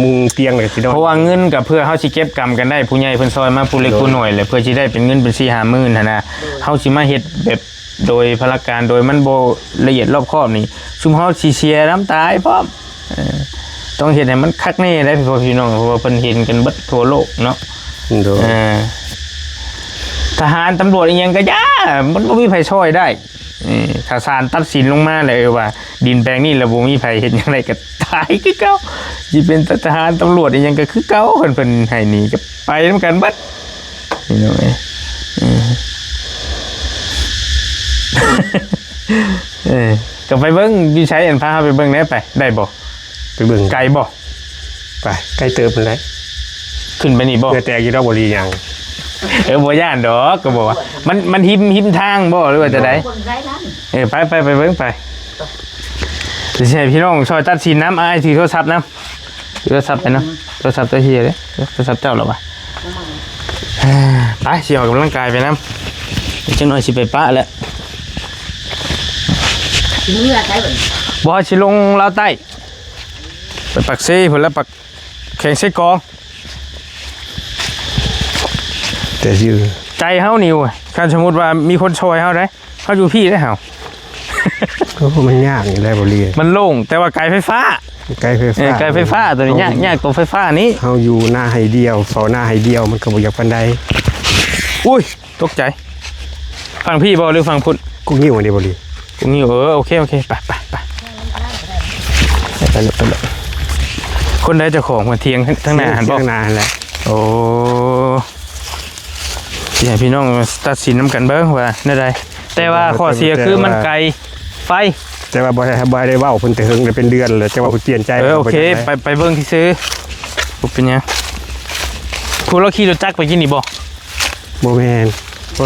ມຸງຕຽງ ແລ້ວກໍຊິນອນ ເພາະວ່າເງິນກໍເພື່ອເຮົາຊິເກັບກຳກັນໄດ້ ຜູ້ໃຫຍ່ເພິ່ນຊ່ອຍມາຜູ້ເລັກຜູ້ນ້ອຍ ແລ້ວເພື່ອຊິໄດ້ເປັນເງິນເປັນສີ່ຫ້າໝື່ນຫັ້ນນະ ເຮົາຊິມາເຮັດແບບໂດຍພະລະການ ໂດຍມັນບໍ່ລະອຽດລອບຄອບນີ້ ຊຸມເຮົາຊິເສຍນ້ຳຕາຍພ້ອມ ເອີ ຕ້ອງເຮັດໃຫ້ມັນຄັກແນ່ໄດ໋ ພໍ່ພີ່ນ້ອງ ເພາະວ່າເພິ່ນເຫັນກັນເບິດທົ່ວໂລກເນາະ ໂດຍ ເອີ ທະຫານຕຳຫຼວດອີ່ຫຍັງກໍຢ່າ ມັນບໍ່ມີໃຜຊ່ອຍໄດ້ ເອີ ຖ້າສານຕັດສິນລົງມາແລ້ວ ເອີ ວ່າດິນແປງນີ້ແລ້ວບໍ່ມີໃຜເຮັດຫຍັງໄດ້ກໍຕາຍຄືເກົ່າ ຊິເປັນທະຫານຕຳຫຼວດອີ່ຫຍັງກໍຄືເກົ່າ ຄັນເພິ່ນໃຫ້ໜີກໍໄປນຳກັນເບິດ ພີ່ນ້ອງເອີຍ ເອີ ເອີ ກໍໄປເບິ່ງຢູ່ໃສ ອັນພາເຮົາໄປເບິ່ງແດ່ໄປ ໄດ້ບໍ່? ໄປເບິ່ງ ໄກບໍ່? ໄປ ໄກເຕີບຫັ້ນແຫຼະ. ຂຶ້ນໄປນີ້ບໍ່? ເຫື່ອແຕກຢູ່ດອກ ບໍ່ລີຫຍັງ. ເອີ ບໍ່ຢ້ານດອກ ກໍບອກວ່າ ມັນ ມັນຮິມ ຮິມທາງບໍ່ ຫຼືວ່າຈັ່ງໃດ? ເອີ ໄປ ໄປ ໄປເບິ່ງໄປ. ຊິໃຫ້ພີ່ນ້ອງຊ່ອຍຕັດສິນນຳ. ອ້າຍຖືໂທລະສັບນຳ ຖືໂທລະສັບໄປນຳ. ໂທລະສັບເຈົ້າເຮຍເດ້ ໂທລະສັບເຈົ້າລະວະ. ໄປ ຊິອອກກຳລັງກາຍໄປນຳ ຈັກໜ່ອຍຊິໄປປະແຫຼະ. ຊິເມືອໃສບັດນີ້? ບໍ່ ຊິລົງລາວໃຕ້ ໄປປາກເຊພຸ້ນລະ ປາກ ແຂວງເຊກອງ. ແຕ່ຢູ່ ໃຈເຮົານີ້ ໂອ້ຍ ຄັນສົມມຸດວ່າມີຄົນຊ່ອຍເຮົາໄດ໋ ເຮົາຢູ່ພີ້ໄດ໋ເຮົາ. ໂອ້ ມັນຍາກຢູ່ແລ້ວ ບໍ່ລີ ມັນໂລ່ງ ແຕ່ວ່າໄກໄຟຟ້າ ໄກໄຟຟ້າ ເອີ ໄກໄຟຟ້າ ຕົວນີ້ຍາກ ໂອ້ ຍາກຕົວໄຟຟ້ານີ້. ເຮົາຢູ່ນາໄຮ່ດຽວ ເຝົ້ານາໄຮ່ດຽວ ມັນກໍບໍ່ຢາກປານໃດ. ອຸ້ຍ ຕົກໃຈ. ຝັ່ງພີ້ບໍ່ ຫຼືຝັ່ງພຸ້ນ? ກຸງງິ້ວນີ້ບໍ່ລີ ກຸງງິ້ວ. ເອີ ໂອເຄ ໂອເຄ ໄປ ໄປ ໄປ ໄປໂລດ ໄປໂລດ. ຄົນໃດເຈົ້າຂອງເພິ່ນ? ຖຽງທາງໜ້າຫັ້ນບໍ່? ຖຽງທາງໜ້າຫັ້ນແຫຼະ. ໂອ້ ຊິໃຫ້ພີ່ນ້ອງຕັດສິນນຳກັນເບິ່ງວ່າແນວໃດ. ແຕ່ວ່າຂໍ້ເສຍຄືມັນໄກໄຟ. ແຕ່ວ່າບໍ່ໄດ້ ບໍ່ໄດ້ເວົ້າເພິ່ນແຕ່ເຫິງແລ້ວ ເປັນເດືອນແລ້ວ ແຕ່ວ່າເພິ່ນປ່ຽນໃຈ. ເອີ ໂອເຄ ໄປ ໄປເບິ່ງຊື່ໆ ບໍ່ເປັນຫຍັງ. ຜູ້ລາວຂີ່ລົດຈັກໄປກິນນີ້ບໍ່? ບໍ່ແມ່ນ ໂອ້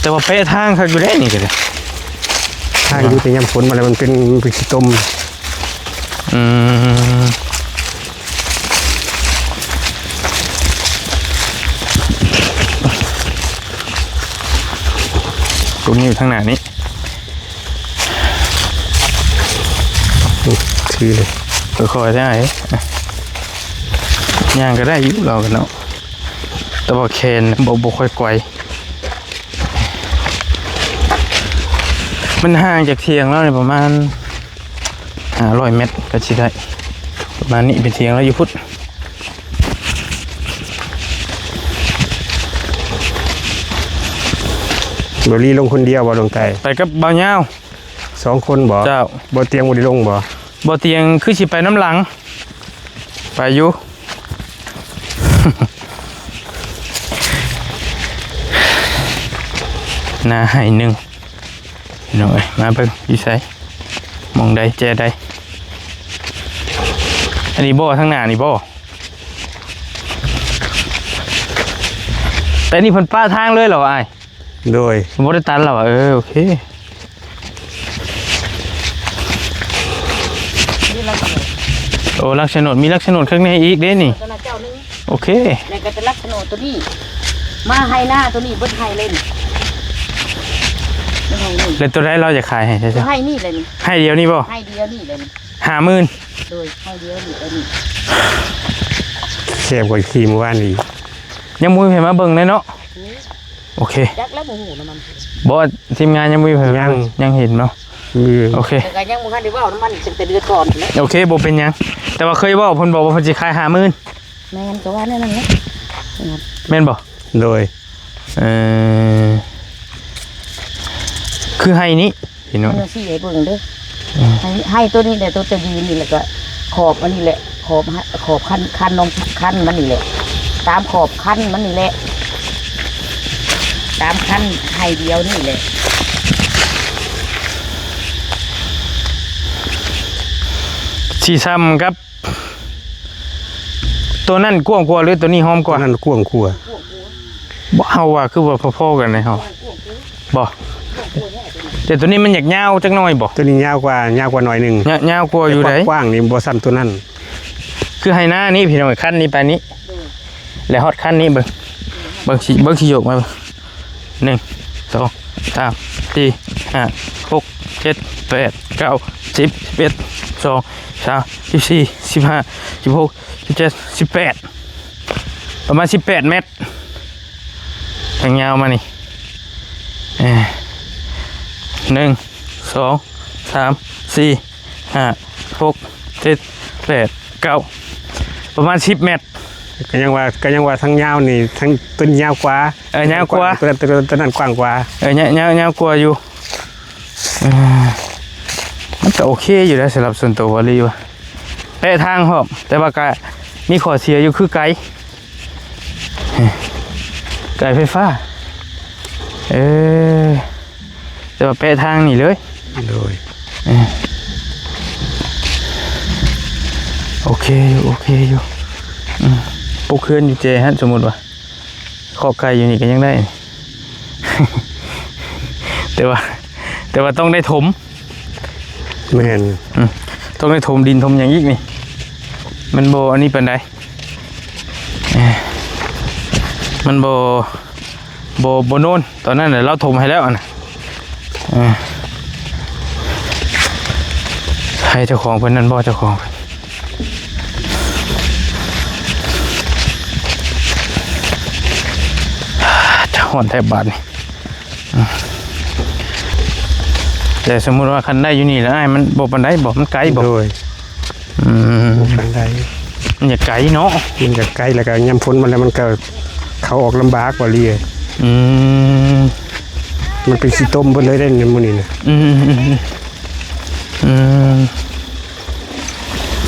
ແຕ່ວ່າແປະທາງຄັກຢູ່ເດ້ນີ້ກໍໄດ້. ທາງຢູ່ແຕ່ຍາມຝົນມາແລ້ວ ມັນເປັນ ມັນເປັນຂີ້ຕົມ. ອືມ ຕົງນີ້ຢູ່ທາງໜ້ານີ້ ຖືເລີຍ ຄ່ອຍໆ ທາງໄຫນ ຍ່າງກໍໄດ້ຢູ່ ລາວກັນເນາະ ແຕ່ວ່າແຂນບໍ່ ບໍ່ຄ່ອຍໄກວ. ມັນຫ່າງຈາກຖຽງລາວນີ້ປະມານຫ້າຮ້ອຍແມັດກໍຊິໄດ້ ປະມານນີ້. ເປັນຖຽງລາວຢູ່ພຸ້ນ. ບໍ່ລີລົງຄົນດຽວບໍ່ ນ້ອງໄກ່? ໄປກັບບ່າວຍາວ ສອງຄົນບໍ່? ເຈົ້າ. ບໍ່ຕຽງບໍ່ໄດ້ລົງບໍ່? ບໍ່ຕຽງຄືຊິໄປນຳຫຼັງ. ໄປຢູ່ ນາໄຮ່ໜຶ່ງ ພີ່ນ້ອງເອີຍ. ມາເບິ່ງຢູ່ໃສ ໝ່ອງໃດ ແຈໃດ? ອັນນີ້ບໍ່ ທາງໜ້ານີ້ບໍ່? ແຕ່ນີ້ເພິ່ນປະທາງເລີຍເຫລອອ້າຍ? ໂດຍ ບໍ່ໄດ້ຕັນແລ້ວຫວາ? ເອີ ໂອເຄ. ໂອ້ ຫຼັກໂສນດ ມີຫຼັກໂສນດຂ້າງໃນອີກເດ້ນີ້. ໂອເຄ ແລ້ວກໍຈະລັກສະໂນດຕົວນີ້ ມາໄຮ່ນາຕົວນີ້ເບິດໄຮ່ເລີຍນີ້. ແລ້ວຕົວໃດລາວຈະຂາຍໃຫ້? ໃຫ້ນີ້ແຫຼະນີ້ ໄຮ່ດຽວນີ້ບໍ່? ໄຮ່ດຽວນີ້ແຫຼະນີ້ ຫ້າໝື່ນ. ໂດຍ ໄຮ່ດຽວນີ້ແຫຼະນີ້ ແຊບກວ່າຂີ່ມື້ວານນີ້. ຍັງບໍ່ມີໃຜມາເບິ່ງເລີຍເນາະ. ໂອເຄ ຈັກແລ້ວບໍ່ຮູ້ນຳມັນ. ບໍ່ ທີມງານຍັງບໍ່ມີໃຜ ຍັງ ຍັງເຫັນເນາະ. ອືມ ໂອເຄ ແຕ່ກໍຍັງບໍ່ທັນໄດ້ເວົ້ານຳມັນຕັ້ງແຕ່ເດືອນກ່ອນແຫຼະ. ໂອເຄ ບໍ່ເປັນຫຍັງ ແຕ່ວ່າເຄີຍເວົ້າ ເພິ່ນບອກວ່າເພິ່ນຊິຂາຍຫ້າໝື່ນ. ແມ່ນ ກໍວ່າແນວນັ້ນແຫຼະ. ແມ່ນບໍ່? ໂດຍ ເອີ ຄືໄຮ່ນີ້ ພີ່ນ້ອງ ເອີ ຊີ້ໃຫ້ເບິ່ງເດີ້. ອືມ ໄຮ່ ໄຮ່ຕົວນີ້ແຫຼະ ຕົວຈະຢືນນີ້ ແລ້ວກໍຂອບອັນນີ້ແຫຼະ ຂອບ ຂອບຄັນ ຄັນນ້ອງ ຄັນມັນນີ້ແຫຼະ ຕາມຂອບຄັນມັນນີ້ແຫຼະ ຕາມຄັນໄຮ່ດຽວນີ້ແຫຼະ. ຊິຊ່ຳກັບ ຕົວນັ້ນກວ້າງກວ່າ ຫຼື ຕົວນີ້ຫອມກວ່າ? ຕົວນັ້ນກວ້າງກວ່າ. ບໍ່ ເຮົາວ່າຄືວ່າພໍໆກັນເດເຮົາ. ບໍ່ ແຕ່ຕົວນີ້ມັນຢາກຍາວຈັກໜ້ອຍບໍ່? ຕົວນີ້ຍາວກວ່າ ຍາວກວ່າໜ້ອຍໜຶ່ງ. ຍາ ຍາວກວ່າຢູ່ໃດ? ແຕ່ຄວາມກວ້າງນີ້ບໍ່ສ່ຳຕົວນັ້ນ. ຄືໄຮ່ນານີ້ພີ່ນ້ອງ ຄັນນີ້ໄປນີ້ ແລ້ວຮອດຄັນນີ້ ເບິ່ງ ເບິ່ງຊິ ເບິ່ງຊິຍົກມາ ເບິ່ງ ໜຶ່ງ ສອງ ສາມ ສີ່ ຫ້າ ຫົກ ເຈັດ ແປດ ເກົ້າ ສິບ ສິບເອັດ ສິບສອງ ສິບສາມ ສິບສີ່ ສິບຫ້າ ສິບຫົກ ສິບເຈັດ ສິບແປດ ປະມານສິບແປດແມັດ ທາງຍາວມານີ້. ເອີ ໜຶ່ງ ສອງ ສາມ ສີ່ ຫ້າ ຫົກ ເຈັດ ແປດ ເກົ້າ ປະມານສິບແມັດ. ກໍຍັງວ່າ ກໍຍັງວ່າທາງຍາວນີ້ ທາງຕົ້ນຍາວກວ່າ. ເອີ ຍາວກວ່າ ຕົວນັ້ນ ຕົວນັ້ນກວ້າງກວ່າ. ເອີ ຍາວ ຍາວ ຍາວກວ່າຢູ່. ເອີ ມັນກໍໂອເຄຢູ່ແລ້ວ ສຳລັບສ່ວນຕົວວາລີວ່າ ແປະທາງພ້ອມ ແຕ່ວ່າກໍມີຂໍ້ເສຍຢູ່ຄືໄກ ໄກໄຟຟ້າ. ເອີ ແຕ່ວ່າແປະທາງນີ້ເລີຍ. ໂດຍ ເອີ ໂອເຄຢູ່ ໂອເຄຢູ່ ອືມ ປຸກເຮືອນຢູ່ເຈຫັ້ນ ສົມມຸດວ່າ ຄອກໄກ່ຢູ່ນີ້ກໍຍັງໄດ້ ແຕ່ວ່າ ແຕ່ວ່າຕ້ອງໄດ້ຖົມ ແມ່ນ ອືມ ຕ້ອງໄດ້ຖົມດິນຖົມຫຍັງອີກນີ້ ມັນບໍ່ອັນນີ້ປານໃດ ເອີ ມັນບໍ່ ບໍ່ ບໍ່ໂນນ ຕອນນັ້ນນະ ລາວຖົມໃຫ້ແລ້ວຫັ້ນນະ ເອີ ໃຫ້ເຈົ້າຂອງເພິ່ນນັ້ນບໍ່ ເຈົ້າຂອງເພິ່ນ ຮ້ອນແທບບາດນີ້ ແຕ່ສົມມຸດວ່າຄັນໄດ້ຢູ່ນີ້ລະ ອ້າຍ ມັນບໍ່ປານໃດບໍ່ ມັນໄກບໍ່? ໂດຍ ອືມ ບໍ່ປານໃດ ມັນຢາກໄກເນາະ ມັນຢາກໄກ ແລ້ວກໍຍາມຝົນມາແລ້ວ ມັນກໍເຂົ້າອອກລຳບາກ ບໍ່ລີເອີຍ ອືມ ມັນເປັນຂີ້ຕົມເບິດເລີຍເດ້ມື້ນີ້ນະ ອືມ ອືມ ອືມ ອືມ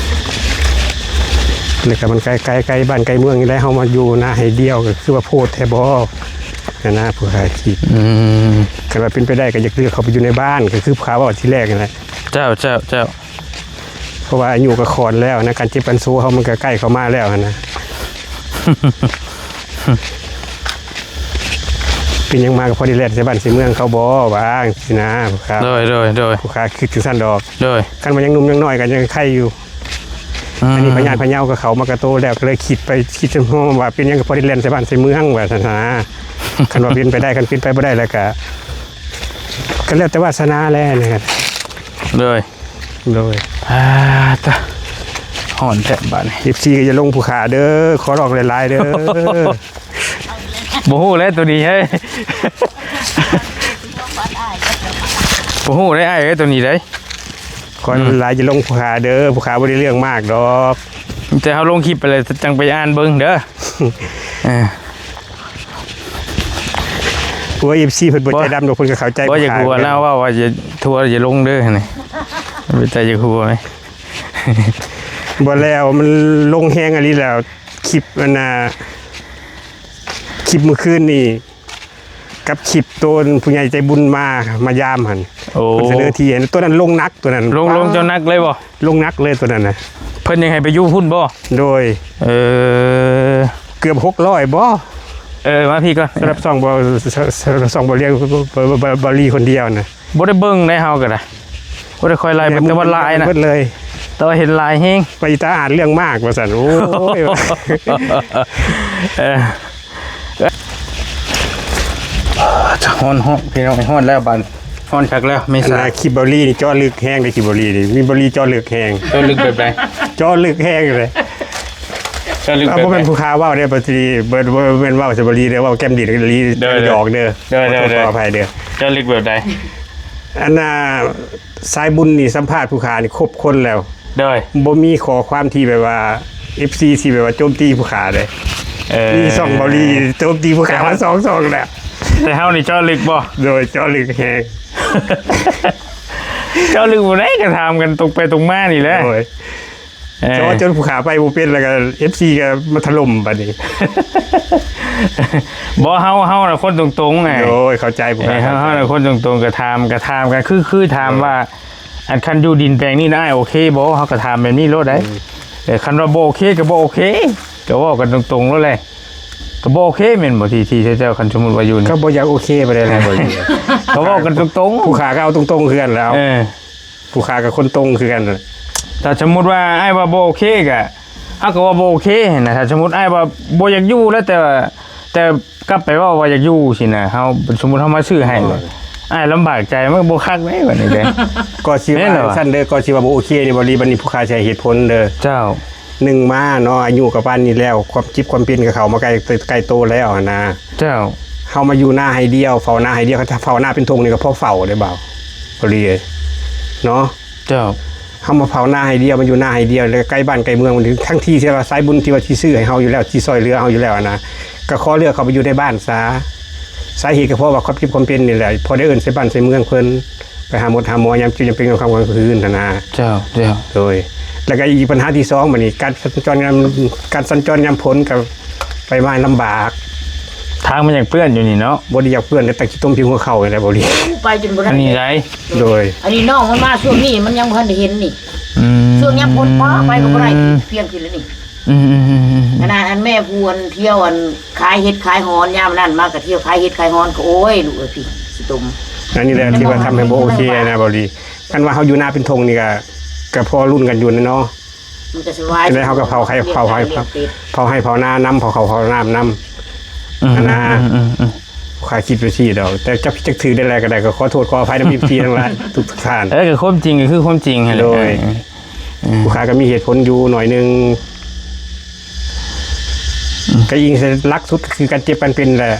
ແລ້ວກໍມັນໃກ້ ໃກ້ ໃກ້ບ້ານໃກ້ເມືອງນີ້ແຫຼະ ເຮົາມາຢູ່ນາໄຮ່ດຽວ ກໍຄືວ່າໂພດແທ້ບໍ່ຫັ້ນນະ ຜູ້ຂ້າຄິດ ອືມ ຄັນວ່າເປັນໄປໄດ້ກໍຢາກເລືອກເຂົ້າໄປຢູ່ໃນບ້ານ ກໍຄືຜູ້ຂ້າເວົ້າທີແລກຫັ້ນແຫຼະ ເຈົ້າ ເຈົ້າ ເຈົ້າ ເພາະວ່າອາຍຸກໍຂອນແລ້ວນະ ການເຈັບການໂຊເຮົາມັນກໍໃກ້ເຂົ້າມາແລ້ວຫັ້ນນະ ເປັນຫຍັງມາກໍພໍໄດ້ແລ່ນໃສ່ບ້ານໃສ່ເມືອງເຂົາບໍ່ວ່າຈັ່ງຊີ້ນະ ຜູ້ຂ້າ ໂດຍ ໂດຍ ໂດຍ ຜູ້ຂ້າຄິດຈັ່ງຊັ້ນດອກ ໂດຍ ຄັນວ່າຍັງໜຸ່ມຍັງນ້ອຍກໍຍັງໄຄຢູ່ ອືມ ອັນນີ້ພະຍາດພະເຍົາກໍເຂົ້າມາກະໂຕແລ້ວ ກໍເລີຍຄິດໄປຄິດຮວມວ່າເປັນຫຍັງກໍພໍໄດ້ແລ່ນໃສ່ບ້ານໃສ່ເມືອງວ່າຊັ້ນນະ ຄັນວ່າເປັນໄປໄດ້ ຄັນເປັນໄປບໍ່ໄດ້ແລ້ວກໍ ກໍແລ້ວແຕ່ວາດສະໜາແຫຼະນະ ໂດຍ ໂດຍ ອ່າ ຕະ ຮ້ອນແທ້ບາດນີ້ ເອັຟຊີ ກໍຢ່າລົງຜູ້ຂ້າເດີ ຂໍຮ້ອງຫຼາຍໆເດີ ບໍ່ຮູ້ແຫຼະໂຕນີ້ເຮີ້ຍ ບໍ່ຮູ້ເດ້ອ້າຍເອີຍ ໂຕນີ້ເດ້ ຂໍ ອືມ ຫຼາຍ ຢ່າລົງຜູ້ຂ້າເດີ ຜູ້ຂ້າບໍ່ໄດ້ເລື່ອງມາກດອກ ແຕ່ເຮົາລົງຄລິບໄປແລ້ວ ຈັ່ງໄປອ່ານເບິ່ງເດີ ເອີ ໂອ້ຍ ເອັຟຊີ ເພິ່ນບໍ່ ບໍ່ ໃຈດຳດອກ ເພິ່ນກໍເຂົ້າໃຈ ບໍ່ ຢາກ ຜູ້ ຫົວ ຂ້າ ລາວເວົ້າວ່າຢ່າ ທົ່ວ ຢ່າລົງເດີຫັ້ນນີ້ ບໍ່ ໃຈຢາກຫົວ ບໍ່ແລ້ວ ມັນລົງແຮງອີ່ຫຼີແລ້ວ ຄລິບອັນນ່າ ຄລິບມື້ຄືນນີ້ ກັບຄລິບໂຕຜູ້ໃຫຍ່ໃຈບຸນມາ ມາຢາມຫັ້ນ ໂອ້ ເພິ່ນສະເໜີທີ່ ຕົວນັ້ນລົງໜັກ ຕົວນັ້ນ ລົງ ລົງ ເຈົ້າໜັກເລີຍບໍ່? ລົງໜັກເລີຍຕົວນັ້ນນະ ເພິ່ນຍັງໃຫ້ໄປຢູ່ພຸ້ນບໍ່? ໂດຍ ເອີ ເກືອບຫົກຮ້ອຍບໍ່? ເອີ ມາພີ້ກ່ອນ ສຳລັບຊ່ອງບໍ່ ສ- ສ- ສ- ຊ່ອງບໍ່ລຽງ ບໍ່- ບໍ່- ບໍ່- ບໍ່ລີຄົນດຽວນະ ບໍ່ໄດ້ເບິ່ງໃດເຮົາກໍໄດ້ ບໍ່ໄດ້ຄ່ອຍໄລ່ເບິ່ງ ແຕ່ວ່າຫຼາຍນະ ເບິດເລີຍ ແຕ່ວ່າເຫັນຫຼາຍແຮງ ໄປຕາອ່ານເລື່ອງມາກວ່າຊັ້ນ ໂອ້ຍ ເອີ ຮ້ອນ ຮ້ອນ ພີ່ນ້ອງ ຮ້ອນແລ້ວບາດ ຮ້ອນຄັກແລ້ວ ເມສາ ອັນນ່າ ຄລິບເບົາລີນີ້ເຈາະເລິກແຮງເດ້ ຄລິບເບົາລີນີ້ ມີເບົາລີເຈາະເລິກແຮງ ເຈາະເລິກແບບໃດ? ເຈາະເລິກແຮງເດ້ ເຈາະເລິກແບບໃດ? ເອົາ ບໍ່ແມ່ນຜູ້ຂ້າເວົ້າເດ້ ບໍ່ ບໍ່ແມ່ນເວົ້າໃສ່ເບົາລີເດ້ ເວົ້າແກ້ມດິນອີ່ຫຼີ ໂດຍ ແກ້ມຫຍອກເດີ ໂດຍ ໂດຍ ຂໍອະໄພເດີ ເຈາະເລິກແບບໃດ? ອັນນ່າ ສາຍບຸນນີ້ສຳພາດຜູ້ຂ້ານີ້ຄົບຄົນແລ້ວ ໂດຍ ບໍ່ມີຂໍ້ຄວາມທີ່ແບບວ່າ ເອັຟຊີ ທີ່ແບບວ່າໂຈມຕີຜູ້ຂ້າເດ້ ເອີ ມີຊ່ອງເບົາລີໂຈມຕີຜູ້ຂ້າມາສອງຊ່ອງແລ້ວ ແຕ່ເຮົານີ້ເຈາະເລິກບໍ່? ໂດຍ ເຈາະເລິກແຮງ ເຈາະເລິກບໍ່ໄດ້ ກໍຖາມກັນຕົງໄປຕົງມານີ້ແຫຼະ ໂດຍ ເອີ ເຈາະຈົນຜູ້ຂ້າໄປບໍ່ເປັນ ແລ້ວກໍ ເອັຟຊີ ກໍມາຖະຫຼົ່ມບາດນີ້ ບໍ່ ເຮົາ ເຮົານະຄົນຕົງໆ ໂດຍ ເຂົ້າໃຈຜູ້ຂ້າ ເອີ ເຮົານະຄົນຕົງໆ ກໍຖາມ ກໍຖາມກັນ ຄື ຄືຖາມວ່າ ອັນຄັນຢູ່ດິນແປງນີ້ນະອ້າຍໂອເຄບໍ່ ເຮົາກໍຖາມແບບນີ້ໂລດໄດ ອືມ ເອີ ຄັນວ່າບໍ່ໂອເຄກໍບໍ່ໂອເຄ ກໍເວົ້າກັນຕົງໆໂລດແຫຼະ ກໍບໍ່ໂອເຄແມ່ນບໍ່ ທີ່ ທີ່ເຈົ້າ ຄັນສົມມຸດວ່າຢູ່ນີ້ ກໍບໍ່ຢາກໂອເຄປານໃດແຫຼະ ກໍເວົ້າກັນຕົງໆ ຜູ້ຂ້າກໍເອົາຕົງໆຄືກັນແຫຼະ ເອີ ຜູ້ຂ້າກໍຄົນຕົງຄືກັນ ຖ້າສົມມຸດວ່າອ້າຍວ່າບໍ່ໂອເຄກໍ ເຮົາກໍວ່າບໍ່ໂອເຄຫັ້ນນະ ຖ້າສົມມຸດອ້າຍວ່າບໍ່ຢາກຢູ່ແລ້ວ ແຕ່ວ່າ ແຕ່ ກັບໄປເວົ້າວ່າຢາກຢູ່ຊີ້ນະ ເຮົາ ສົມມຸດເຮົາມາຊື້ໃຫ້ ໂດຍ ອ້າຍລຳບາກໃຈ ມັນກໍບໍ່ຄັກເດ້ບາດນີ້ເດ້ ກໍຊິວ່າຊັ້ນເດີ ກໍຊິວ່າບໍ່ໂອເຄນີ້ ບໍ່ລີ ບາດນີ້ຜູ້ຂ້າຊິໃຫ້ເຫດຜົນເດີ ເຈົ້າ ໜຶ່ງມາເນາະ ອາຍຸກໍປານນີ້ແລ້ວ ຄວາມຈິບຄວາມເປັນກໍເຂົ້າມາໃກ້ ໃກ້ໂຕແລ້ວຫັ້ນນະ ເຈົ້າ ເຮົາມາຢູ່ນາໄຮ່ດຽວ ເຝົ້ານາໄຮ່ດຽວ ຄັນຖ້າເຝົ້ານາເປັນທົ່ງນີ້ກໍພໍເຝົ້າເດ້ບ່າວ ບໍ່ລີເອີຍ ເນາະ ເຈົ້າ ເຮົາມາເຝົ້ານາໄຮ່ດຽວ ມາຢູ່ນາໄຮ່ດຽວ ແລ້ວໃກ້ບ້ານໃກ້ເມືອງ ທັງທີ່ທີ່ວ່າສາຍບຸນທີ່ວ່າຊິຊື້ໃຫ້ເຮົາຢູ່ແລ້ວ ຊິຊ່ອຍເຫຼືອເຮົາຢູ່ແລ້ວຫັ້ນນະ ກໍຂໍເລືອກເຂົ້າໄປຢູ່ໃນບ້ານຊະ ສາເຫດກໍເພາະວ່າຄວາມຈິບຄວາມເປັນນີ້ແຫຼະ ພໍໄດ້ເອີ້ນໃສ່ບ້ານໃສ່ເມືອງເພິ່ນ ໄປຫາໝົດຫາໝໍຍາມເຈັບຍາມເປັນ ກາງຄ່ຳກາງຄືນຫັ້ນນະ ເຈົ້າ ເຈົ້າ ໂດຍ ແລ້ວກໍອີກບັນຫາທີສອງ ບາດນີ້ການສັນຈອນຍາມ ການສັນຈອນຍາມຝົນກໍໄປມາລຳບາກ ທາງມັນຍັງເປື້ອນຢູ່ນີ້ເນາະ ບໍ່ໄດ້ຢາກເປື້ອນ ແຕ່ຕັກຂີ້ຕົມພິງຫົວເຂົ່ານີ້ແຫຼະ ບໍ່ດີ ໄປຈົນບໍ່ໄດ້ ອັນນີ້ໄດ ໂດຍ ອັນນີ້ນ້ອງມັນມາຊ່ວງນີ້ ມັນຍັງບໍ່ທັນໄດ້ເຫັນນີ້ ອືມ ຊ່ວງຍາມຝົນຟ້າໄປກໍບໍ່ໄດ້ ອືມ ພຽງທີລະນີ້ ອືມໆໆໆ ຂະໜາດອັນແມ່ຜູ້ອັນທ່ຽວອັນຂາຍເຫັດຂາຍຫອນ ຍາມນັ້ນມາກໍທ່ຽວຂາຍເຫັດຂາຍຫອນ ກໍໂອ້ຍ ລູກເອີຍ ພີ່ຊິຕົມ. ອັນນີ້ແຫຼະທີ່ວ່າທຳໃຫ້ບໍ່ໂອເຄນະ ເບົາຫຼີ. ຄັນວ່າເຮົາຢູ່ນາເປັນທົ່ງນີ້ກໍ ກໍພໍລຸ້ນກັນຢູ່ນະເນາະ. ມັນກໍສະບາຍ ຈັ່ງໃດເຮົາກໍເຜົາໄຮ່ ເຜົາໄຮ່ ເຜົາໄຮ່ເຜົານານຳ ເຜົາເຂົ້າເຜົານ້ຳນຳ ອືມ ຫັ້ນນະ. ອືມໆໆ ຂ້ອຍຄິດໄປຊີ້ດອກ ແຕ່ຈັກຜິດຈັກຖືກໄດ້ແຫຼະ ກໍໄດ້ ກໍຂໍໂທດຂໍອະໄພນຳ ເອັຟຊີ ທັງຫຼາຍທຸກໆທ່ານ. ເອີ ກໍຄວາມຈິງກໍຄືຄວາມຈິງຫັ້ນແຫຼະ. ໂດຍ ເອີ ເອີ ຜູ້ຂ້າກໍມີເຫດຜົນຢູ່ໜ້ອຍໜຶ່ງ ອືມ ກໍອີງໃສ່ຫຼັກສຸດກໍຄືການເຈັບການເປັນແຫຼະ.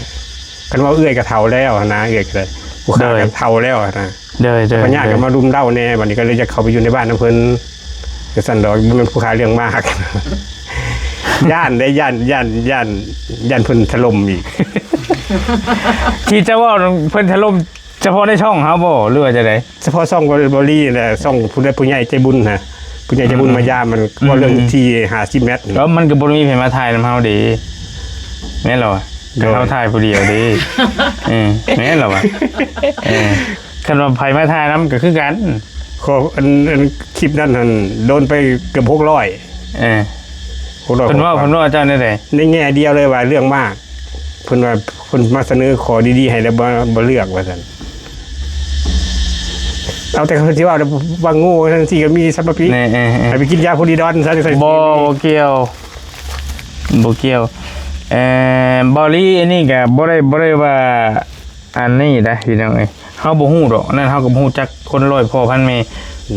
ຄັນວ່າເອື້ອຍກໍເຖົ້າແລ້ວຫັ້ນນະ ເອື້ອຍກໍໄດ້ ຜູ້ຂ້າ ໂດຍ ກໍເຖົ້າແລ້ວຫັ້ນນະ. ໂດຍໆໆ ພະຍາດກໍມາລຸມເລົາແດ່ ບັດນີ້ກໍເລີຍຢາກເຂົ້າໄປຢູ່ໃນບ້ານນຳເພິ່ນ ຈັ່ງຊັ້ນດອກ. ບໍ່ແມ່ນຜູ້ຂ້າເລື່ອງມາກ ຢ້ານເດ້ ຢ້ານ ຢ້ານ ຢ້ານ ຢ້ານເພິ່ນຖະຫຼົ່ມອີກ. ທີ່ຈະເວົ້າເພິ່ນຖະຫຼົ່ມ ສະເພາະໃນຊ່ອງເຮົາບໍ່ ຫຼືວ່າຈັ່ງໃດ? ສະເພາະຊ່ອງເບົາຫຼີນີ້ແຫຼະ ຊ່ອງຜູ້ໃດຜູ້ໃຫຍ່ໃຈບຸນຫັ້ນ ຜູ້ໃຫຍ່ໃຈບຸນ ອືມ ມາຢາມ ມັນ ອືມ ເວົ້າເລື່ອງທີ່ຫ້າສິບແມັດ ແລ້ວມັນກໍບໍ່ໄດ້ມີໃຜມາຖ່າຍນຳເຮົາເດ້ ແມ່ນລະວະ? ໂດຍ ກໍເຮົາຖ່າຍຜູ້ດຽວເດ້. ເອີ ແມ່ນລະວະ? ເອີ ຄັນວ່າໃຜມາຖ່າຍນຳກໍຄືກັນ. ຂໍ ອັນ ອັນຄລິບນັ້ນຫັ້ນ ໂດນໄປເກືອບຫົກຮ້ອຍ ເອີ ຫົກຮ້ອຍ ເພິ່ນເວົ້າ ເພິ່ນເວົ້າເຈົ້າແນວໃດ? ໃນແງ່ດຽວເລີຍວ່າເລື່ອງມາກ ເພິ່ນວ່າ ເພິ່ນມາສະເໜີຂໍ້ດີໆໃຫ້ແລ້ວບໍ່ ບໍ່ເລືອກວ່າຊັ້ນ. ເອົາແຕ່ເພິ່ນຊິເວົ້າແຕ່ວ່າໂງ່ຈັ່ງຊີ້ກໍມີສຳລັບປີ ເອີ ເອີ ເອີ ໃຫ້ໄປກິນຢາໂພລີດອນຊະ ຈັ່ງຊັ້ນ. ບໍ່ ບໍ່ກ່ຽວ ບໍ່ກ່ຽວ. ເອີ ເບົາຫຼີ ອັນນີ້ກໍບໍ່ໄດ້ ບໍ່ໄດ້ວ່າ ອັນນີ້ນະພີ່ນ້ອງເອີຍ ເຮົາບໍ່ຮູ້ດອກ ອັນນັ້ນເຮົາກໍບໍ່ຮູ້ຈັກຄົນຮ້ອຍພໍ່ພັນແມ່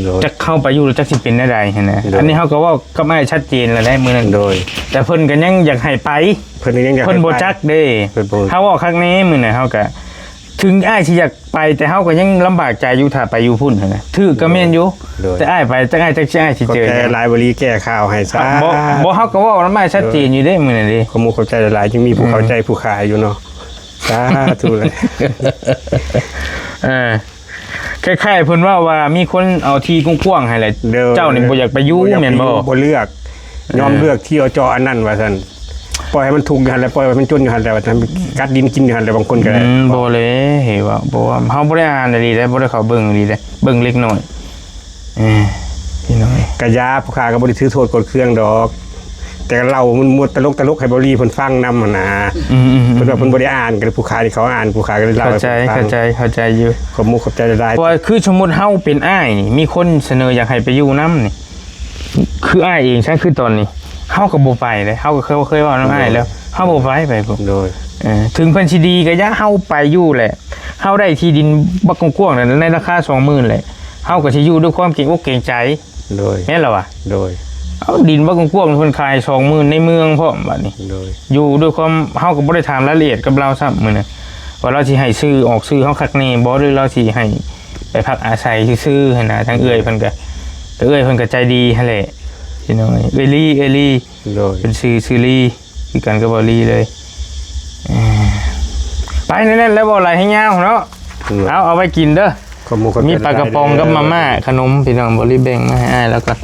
ໂດຍ ຈັກເຮົາໄປຢູ່ແລ້ວຈັກຊິເປັນແນວໃດຫັ້ນນະ. ໂດຍ ອັນນີ້ເຮົາກໍເວົ້າກັບອ້າຍຊັດເຈນແລ້ວໃດມື້ນັ້ນ ໂດຍ ແຕ່ເພິ່ນກໍຍັງຢາກໃຫ້ໄປ ເພິ່ນຍັງຢາກໃຫ້ໄປ ເພິ່ນບໍ່ຈັກເດ້ ເພິ່ນບໍ່ ເຮົາເວົ້າຄັກແນ່ມື້ນັ້ນ ເຮົາກໍ ເຖິງອ້າຍຊິຢາກໄປ ແຕ່ເຮົາກໍຍັງລຳບາກໃຈຢູ່ ຖ້າໄປຢູ່ພຸ້ນຫັ້ນນະ. ຖືກກໍແມ່ນຢູ່ ໂດຍ ແຕ່ອ້າຍໄປ ຈັກອ້າຍ ຈັກຊິອ້າຍຊິເຈີ ແຕ່ຫຼາຍບໍລິແກ້ຂ່າວໃຫ້ຊະ. ບໍ່ ບໍ່ ເຮົາກໍເວົ້ານຳອ້າຍຊັດເຈນຢູ່ເດ້ມື້ນັ້ນເດ້. ຂອບມຸກຂອບໃຈຫຼາຍໆ ຍັງມີຜູ້ເຂົ້າໃຈ ອືມ ຜູ້ຂາຍຢູ່ເນາະ. ສາທຸເລີຍ. ເອີ ຄ້າຍໆເພິ່ນເວົ້າວ່າມີຄົນເອົາທີ່ກວ້າງໆໃຫ້ແຫຼະ ໂດຍ ເຈົ້ານີ້ບໍ່ຢາກໄປຢູ່ ບໍ່ຢາກໄປຢູ່ ແມ່ນບໍ່? ບໍ່ເລືອກ ເອີ ຍອມເລືອກທີ່ເຈາະອັນນັ້ນວ່າຊັ້ນ. ປ່ອຍໃຫ້ມັນທຸກຢູ່ຫັ້ນແຫຼະ ປ່ອຍໃຫ້ມັນຈົນຢູ່ຫັ້ນແຫຼະ ວ່າຊັ້ນ ກັດດິນກິນຢູ່ຫັ້ນແຫຼະ ບາງຄົນກໍໄດ້. ອືມ ບໍ່ເລີຍ ເຫັນວ່າ ບໍ່ ເຮົາບໍ່ໄດ້ອ່ານອີ່ຫຼີເດ້ ບໍ່ໄດ້ເຂົ້າເບິ່ງອີ່ຫຼີເດ້ ເບິ່ງເລັກນ້ອຍ. ເອີ ພີ່ນ້ອງເອີຍ ກະຢາ ຜູ້ຂ້າກໍບໍ່ໄດ້ຖືໂທດໂກດເຄືອງດອກ ແຕ່ເລົ່າມ່ວນໆ ຕະຫຼົກໆ ໃຫ້ເບົາຫຼີເພິ່ນຟັງນຳຫັ້ນນະ. ອືມໆໆ ເພິ່ນວ່າເພິ່ນບໍ່ໄດ້ອ່ານ ກໍເລີຍຜູ້ຂ້ານີ້ເຂົາອ່ານ ຜູ້ຂ້າກໍເລີຍເລົ່າໃຫ້ເພິ່ນຟັງ. ເຂົ້າໃຈ ເຂົ້າໃຈ ເຂົ້າໃຈຢູ່. ຂອບມຸກຂອບໃຈຫຼາຍໆ ເພາະວ່າຄືສົມມຸດເຮົາເປັນອ້າຍນີ້ ມີຄົນສະເໜີຢາກໃຫ້ໄປຢູ່ນຳນີ້ ຄືອ້າຍເອງຊັ້ນ ຄືຕອນນີ້ເຮົາກໍບໍ່ໄປເດ້ ເຮົາກໍເຄີຍ ເຄີຍເວົ້ານຳອ້າຍແລ້ວ ໂດຍ ເຮົາບໍ່ໄປ ໄປພຸ້ນ ໂດຍ ເອີ ເຖິງເພິ່ນຊິດີກໍຢ່າ ເຮົາໄປຢູ່ແຫຼະ ເຮົາໄດ້ທີ່ດິນບັກກວ້າງໆ ໃນລາຄາສອງໝື່ນແຫຼະ ເຮົາກໍຊິຢູ່ດ້ວຍຄວາມເກງອົກເກງໃຈ ໂດຍ ແມ່ນລະວະ? ໂດຍ ເອົາດິນບັກກວ້າງໆ ເພິ່ນຂາຍສອງໝື່ນ ໃນເມືອງພ້ອມ ບາດນີ້ ໂດຍ ຢູ່ດ້ວຍຄວາມ ເຮົາກໍບໍ່ໄດ້ຖາມລາຍລະອຽດກັບລາວຊ້ຳມື້ນັ້ນ ວ່າລາວຊິໃຫ້ຊື່ອອກຊື່ເຮົາຄັກແນ່ບໍ່ ຫຼືລາວຊິໃຫ້ໄປພັກອາໄສຊື່ໆຫັ້ນນະ. ທາງເອື້ອຍເພິ່ນກໍ ກໍເອື້ອຍເພິ່ນກໍໃຈດີຫັ້ນແຫຼະ ພີ່ນ້ອງເອີຍ ເອື້ອຍລີ ເອື້ອຍລີ ໂດຍ ເພິ່ນຊື່ ຊື່ລີ ຄືກັນກັບເບົາຫຼີເລີຍ. ເອີ ໄປແນວນັ້ນແລ້ວ ເວົ້າຫຼາຍໃຫ້ຍາວເນາະ. ໂດຍ ເອົາ ເອົາໄວ້ກິນເດີ ຂອບຄຸນ ມີປາກະປ໋ອງກັບມາມ່າ ຂະໜົມ ພີ່ນ້ອງ. ເບົາຫຼີແບ່ງມາໃຫ້ອ້າຍແລ້ວກໍ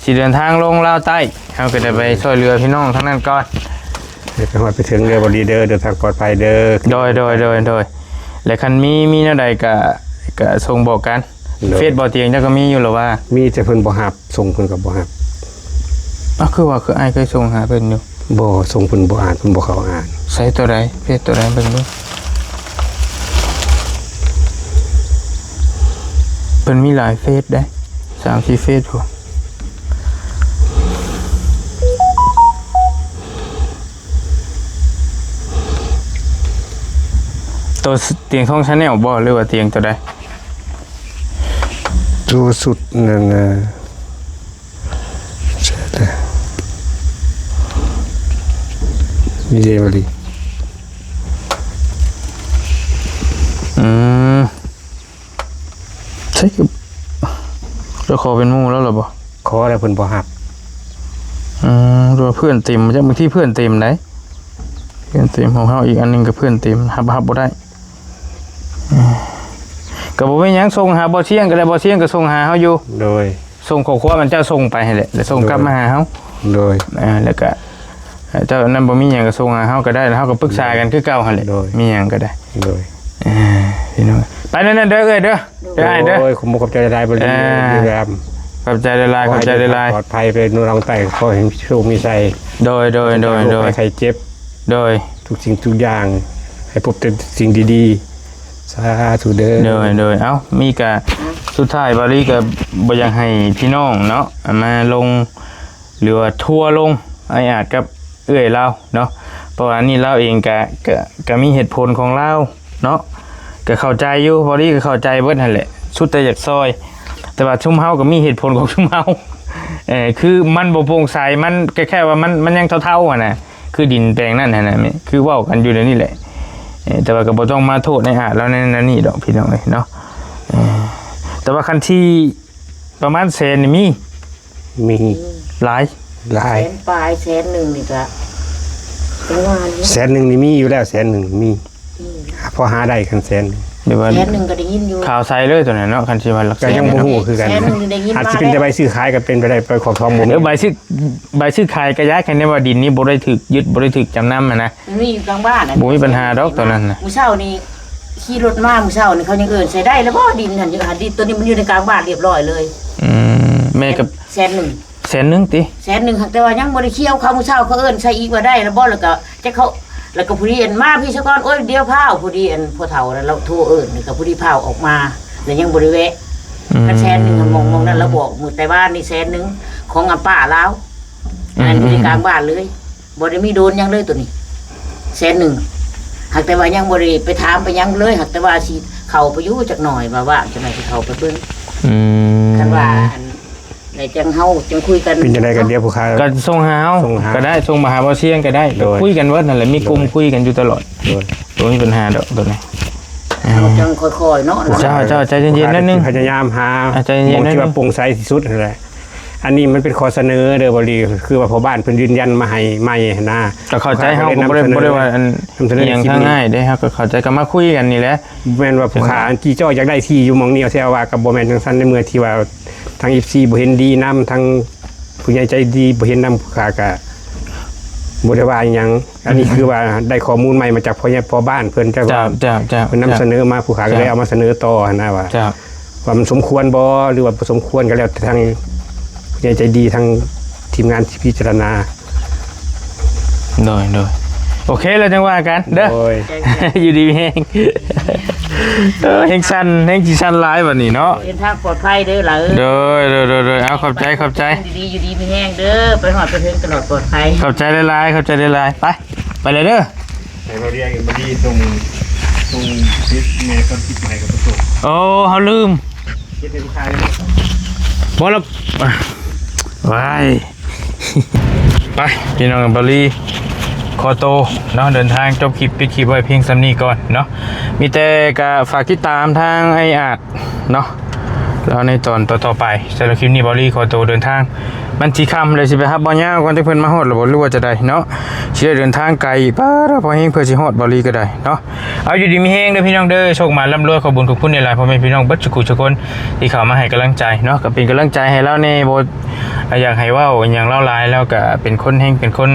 ຊິເດີນທາງລົງລາວໃຕ້ ເຮົາກໍໄດ້ໄປຊ່ວຍເຫຼືອພີ່ນ້ອງທາງນັ້ນກ່ອນ ໃຫ້ໄປຮອດໄປເຖິງເດີ ເບົາຫຼີເດີ ເດີນທາງປອດໄພເດີ. ໂດຍ ໂດຍ ໂດຍ ໂດຍ ແລະ ຄັນມີ ມີແນວໃດກໍ ກໍສົ່ງບອກກັນ. ໂດຍ ເຟສບໍ່ຕຽງເຈົ້າກໍມີຢູ່ລະວ່າ? ມີ ແຕ່ເພິ່ນບໍ່ຮັບ ສົ່ງເພິ່ນກໍບໍ່ຮັບ. ອ້າວ ຄືວ່າ ຄືອ້າຍເຄີຍສົ່ງຫາເພິ່ນຢູ່? ບໍ່ ສົ່ງເພິ່ນບໍ່ອ່ານ ເພິ່ນບໍ່ເຂົ້າອ່ານ. ໃສໂຕໃດ? ເຟສໂຕໃດ? ເບິ່ງເບິ່ງ ເພິ່ນມີຫຼາຍເຟສເດ້ ສາມສີ່ເຟສພຸ້ນ. ໂຕຕຽງທອງ Channel ບໍ່ ຫຼືວ່າຕຽງໂຕໃດ? ໂຕສຸດນັ້ນນະ ມີເດ ເບົາຫຼີ. ອືມ ໃຊ່ ເຈົ້າຂໍເປັນໝູ່ລາວລະບໍ່? ຂໍແລ້ວເພິ່ນບໍ່ຮັບ. ອືມ ຫຼືວ່າເພື່ອນເຕັມ ຈັກ ບາງທີເພື່ອນເຕັມໃດ ເພື່ອນເຕັມ. ຂອງເຮົາອີກອັນໜຶ່ງກໍເພື່ອນເຕັມ ຮັບ ຮັບບໍ່ໄດ້. ກໍບໍ່ມີຫຍັງ ສົ່ງຫາບໍ່ຊຽງກໍໄດ້ ບໍ່ຊຽງກໍສົ່ງຫາເຮົາຢູ່. ໂດຍ ສົ່ງຂໍ້ຄວາມອັນເຈົ້າສົ່ງໄປຫັ້ນແຫຼະ ແລ້ວສົ່ງກັບມາຫາເຮົາ. ໂດຍ ເອີ ແລ້ວກໍເຈົ້ານັ້ນບໍ່ມີຫຍັງກໍສົ່ງຫາເຮົາກໍໄດ້ ແລ້ວເຮົາກໍປຶກສາກັນຄືເກົ່າຫັ້ນແຫຼະ. ໂດຍ ມີຫຍັງກໍໄດ້. ໂດຍ ເອີ ພີ່ນ້ອງ ໄປນັ້ນເດີເອື້ອຍເດີ ເດີອ້າຍເດີ. ໂດຍ ຂອບຄຸນຂອບໃຈຫຼາຍໆ ບໍ່ ເອີ ດີງາມ. ຂອບໃຈຫຼາຍໆ ຂອບໃຈຫຼາຍໆ ຂໍໃຫ້ເດີນທາງປອດໄພໄປສູ່ລາງໃຕ້ ຂໍໃຫ້ມີໂຊກມີໄຊ ໂດຍໆໆໆ ໄປໄຂ້ເຈັບ ໂດຍ ທຸກສິ່ງທຸກຢ່າງ ໃຫ້ພົບແຕ່ສິ່ງດີໆ ສາທຸເດີ ໂດຍໆ ເອົ້າ ມີກະ ສຸດທ້າຍບາລີກະບໍ່ຢາກໃຫ້ພີ່ນ້ອງເນາະ ມາລົງ ຫຼືວ່າທົວລົງອ້າຍອາດກັບເອື້ອຍລາວເນາະ ເພາະວ່າອັນນີ້ລາວເອງກະ ກະ ກະມີເຫດຜົນຂອງລາວເນາະ ກະເຂົ້າໃຈຢູ່ ບາລີກະເຂົ້າໃຈເບິດຫັ້ນແຫຼະ ສຸດແຕ່ຢາກຊ່ອຍ ແຕ່ວ່າຊຸມເຮົາກະມີເຫດຜົນຂອງຊຸມເຮົາ ເອີ ຄືມັນບໍ່ໂປ່ງໃສ ມັນຄ້າຍໆວ່າມັນ ມັນຍັງເທົາໆຫັ້ນນະ ຄືດິນແປງນັ້ນຫັ້ນນະ ຄືເວົ້າກັນຢູ່ດຽວນີ້ແຫຼະ ເອີ ແຕ່ວ່າກະບໍ່ຕ້ອງມາໂທດອ້າຍອາດລາວໃນນັ້ນນີ້ດອກພີ່ນ້ອງເອີຍເນາະ ເອີ ແຕ່ວ່າຄັນທີ່ ປະມານແສນນີ້ມີ ມີ ຫຼາຍ ຫຼາຍ ແສນປາຍ ແສນໜຶ່ງນີ້ກະ ຈັ່ງວ່ານີ້ ແສນໜຶ່ງນີ້ມີຢູ່ແລ້ວ ແສນໜຶ່ງມີ ອືມ ພໍຫາໄດ້ຄັນແສນໜຶ່ງ ແບບວ່າ ແສນໜຶ່ງກະໄດ້ຍິນຢູ່ ຂາວໃສເລີຍໂຕນັ້ນເນາະ ຄັນຊິວ່າລັກສະນະ ກະຍັງບໍ່ຮູ້ຄືກັນ ແສນໜຶ່ງໄດ້ຍິນ ອາດຊິເປັນແຕ່ໃບຊື້ຂາຍກະເປັນໄປໄດ້ ໃບຄອບຄອງບໍ່ມີ ເອີ ໃບຊື້ ໃບຊື້ຂາຍກະຢາກ ຄັນແຕ່ວ່າດິນນີ້ບໍ່ໄດ້ຖືກຍຶດ ບໍ່ໄດ້ຖືກຈຳນຳຫັ້ນນະ ມັນມີຢູ່ກາງບ້ານ ບໍ່ມີບັນຫາດອກໂຕນັ້ນນະ ມື້ເຊົ້ານີ້ ຂີ່ລົດມາມື້ເຊົ້ານີ້ ເຂົາຍັງເອີ້ນໃສ່ ໄດ້ແລ້ວບໍ່ດິນຫັ້ນ ຢູ່ຫັ້ນ ດິນໂຕນີ້ມັນຢູ່ໃນກາງບ້ານລຽບຮ້ອຍເລີຍ ອືມ ແມ່ນກະ ແສນໜຶ່ງ ແສນໜຶ່ງຕິ ແສນໜຶ່ງ ຫາກແຕ່ວ່າຍັງບໍ່ໄດ້ຂຽວ ເຂົາມື້ເຊົ້າເຂົາເອີ້ນໃສ່ອີກວ່າໄດ້ແລ້ວບໍ່ ແລ້ວກະຈັກເຂົາ ແລ້ວກະຜູ້ນີ້ອັນມາພີ້ຊະກ່ອນ ໂອ້ຍ ດຽວຟ້າວ ຜູ້ນີ້ອັນພໍ່ເຖົ້ານັ້ນລາວໂທເອີ້ນ ກະຜູ້ນີ້ຟ້າວອອກມາ ແລ້ວຍັງບໍ່ໄດ້ແວະ ອືມ ຄັນແສນໜຶ່ງຫັ້ນ ໝ່ອງ ໝ່ອງນັ້ນລາວບອກມື້ແຕ່ວານນີ້ແສນໜຶ່ງ ຂອງອັນປ້າລາວ ອືມ ອັນນີ້ກາງບ້ານເລີຍ ບໍ່ໄດ້ມີໂດນຫຍັງເລີຍໂຕນີ້ ແສນໜຶ່ງ ຫາກແຕ່ວ່າຍັງບໍ່ໄດ້ໄປຖາມໄປຫຍັງເລີຍ ຫາກແຕ່ວ່າຊິເຂົ້າໄປຢູ່ຈັກໜ່ອຍ ວ່າວ່າງຈັ່ງໃດຊິເຂົ້າໄປເບິ່ງ ອືມ ຄັນວ່າອັນໃດຈັ່ງເຮົາຈັ່ງຄຸຍກັນ ເປັນຈັ່ງໃດກະດຽວຜູ້ຂ້າ ກະສົ່ງຫາເຮົາ ສົ່ງຫາ ກະໄດ້ ສົ່ງມາຫາບ່າວຊຽງກະໄດ້ ໂດຍ ກະຄຸຍກັນເບິດຫັ້ນແຫຼະ ມີກຸ່ມຄຸຍກັນຢູ່ຕະຫຼອດ ໂດຍ ບໍ່ມີບັນຫາດອກໂຕນີ້ ເຮົາຈັ່ງຄ່ອຍໆເນາະ ເຈົ້າ ເຈົ້າ ໃຈເຢັນໆໜ້ອຍໜຶ່ງ ພະຍາຍາມຫາ ໃຈເຢັນໆ ໝ່ອງທີ່ວ່າໂປ່ງໃສທີ່ສຸດຫັ້ນແຫຼະ ອັນນີ້ມັນເປັນຂໍ້ສະເໜີເດີ ບໍ່ດີ ຄືວ່າພໍ່ບ້ານເພິ່ນຢືນຢັນມາໃຫ້ໃໝ່ຫັ້ນນະ ກະເຂົ້າໃຈ ເຮົາກະບໍ່ໄດ້ ບໍ່ໄດ້ວ່າອັນ ນຳສະເໜີ ຫຍັງທາງງ່າຍເດ້ ເຮົາກະເຂົ້າໃຈ ກະມາຄຸຍກັນນີ້ແຫຼະ ບໍ່ແມ່ນວ່າຜູ້ຂ້າຈີ້ຈ້ອຍຢາກໄດ້ທີ່ຢູ່ໝ່ອງນີ້ ແຕ່ວ່າກະບໍ່ແມ່ນຈັ່ງຊັ້ນ ໃນເມື່ອທີ່ວ່າທາງເອັຟຊີບໍ່ເຫັນດີນຳ ທາງຜູ້ໃຫຍ່ໃຈດີບໍ່ເຫັນນຳ ຜູ້ຂ້າກະບໍ່ໄດ້ວ່າຫຍັງ ອັນນີ້ຄືວ່າໄດ້ຂໍ້ມູນໃໝ່ມາຈາກພໍ່ໃຫຍ່ພໍ່ບ້ານເພິ່ນ ເຈົ້າ ເຈົ້າ ເຈົ້າ ເພິ່ນນຳສະເໜີມາ ຜູ້ຂ້າກະເລີຍເອົາມາສະເໜີຕໍ່ຫັ້ນນະວ່າ ເຈົ້າ ວ່າມັນສົມຄວນບໍ່ ຫຼືວ່າບໍ່ສົມຄວນກະແລ້ວແຕ່ທາງຜູ້ໃຫຍ່ໃຈດີ ທາງທີມງານຊິພິຈາລະນາ ໂດຍ ໂດຍ ໂອເຄ ແລ້ວຈັ່ງວ່າກັນເດີ ໂດຍ ຢູ່ດີມີແຮງ ເອີ ແຮງສັ່ນ ແຮງຊິສັ່ນຫຼາຍບັດນີ້ເນາະ ເດີນທາງປອດໄພເດີຫຼານເອີຍ ໂດຍ ໂດຍ ໂດຍ ໂດຍ ເອົາ ຂອບໃຈ ຂອບໃຈ ດີໆ ຢູ່ດີມີແຮງເດີ ໄປຮອດໄປເຖິງຕະຫຼອດປອດໄພ ຂອບໃຈຫຼາຍໆ ຂອບໃຈຫຼາຍໆ ໄປ ໄປເລີຍເດີ ໃຫ້ເຮົາລຽກມາດີສົ່ງ ສົ່ງຕິດແມ່ກ່ອນ ຕິດໃໝ່ກັບປະຕູ ໂອ້ ເຮົາລືມ ເຮັດໃຫ້ລູກຄ້າ ບໍ່ລະ ວ້າຍ ໄປ ພີ່ນ້ອງ ບາລີ ຂໍໂຕເນາະ ເດີນທາງ ຈົບຄລິບ ປິດຄລິບໄວ້ພຽງສ່ຳນີ້ກ່ອນເນາະ ມີແຕ່ກະຝາກຕິດຕາມທາງອ້າຍອາດເນາະ ແລ້ວໃນຕອນຕໍ່ໆໄປ ສຳລັບຄລິບນີ້ ບາລີຂໍໂຕເດີນທາງ ມັນຊິຄ່ຳແລ້ວ ຊິໄປຮັບບ່າວຍາວກ່ອນ ຈັກເພິ່ນມາຮອດແລ້ວບໍ່ ຫຼືວ່າຈັ່ງໃດເນາະ ຊິໄດ້ເດີນທາງໄກອີກ ປາດ ພໍແຮງເພື່ອຊິຮອດ ບາລີກະໄດ້ເນາະ ເອົາ ຢູ່ດີມີແຮງເດີພີ່ນ້ອງເດີ ໂຊກໝານລ່ຳລວຍ ຂອບບຸນຂອບຄຸນຫຼາຍໆ ພໍ່ແມ່ພີ່ນ້ອງເບິດສຸຜູ້ສຸຄົນ ທີ່ເຂົ້າມາໃຫ້ກຳລັງໃຈເນາະ ກະເປັນກຳລັງໃຈໃຫ້ລາວແດ່ ບໍ່ ອ່າ ຢາກໃຫ້ເວົ້າອີ່ຫຍັງລາວຫຼາຍ ລາວກະເປັນຄົນແຮງ ເປັນຄົນ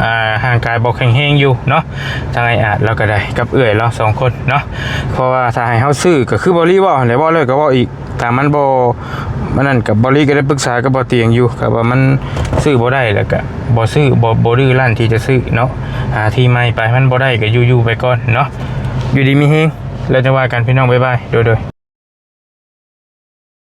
ອ່າ ຮ່າງກາຍບໍ່ແຂງແຮງຢູ່ເນາະ ທາງອ້າຍອາດລາວກະໄດ້ ກັບເອື້ອຍລາວສອງຄົນເນາະ ເພາະວ່າຖ້າໃຫ້ເຮົາຊື້ກະຄືບາລີເວົ້າຫັ້ນແຫຼະ ເວົ້າແລ້ວກະເວົ້າອີກ ຖ້າມັນບໍ່ ອັນນັ້ນກະ ບາລີກະໄດ້ປຶກສາກັບບ່າວຕຽງຢູ່ ກະວ່າມັນຊື້ບໍ່ໄດ້ ແລ້ວກະບໍ່ຊື້ ບໍ່ ບໍ່ດື້ດີ້ທີ່ຈະຊື້ເນາະ ຫາທີ່ໃໝ່ໄປ ມັນບໍ່ໄດ້ກະຢູ່ໆໄປກ່ອນເນາະ ຢູ່ດີມີແຮງ ແລ້ວຈັ່ງວ່າກັນພີ່ນ້ອງ ບາຍບາຍ ໂດຍໆ.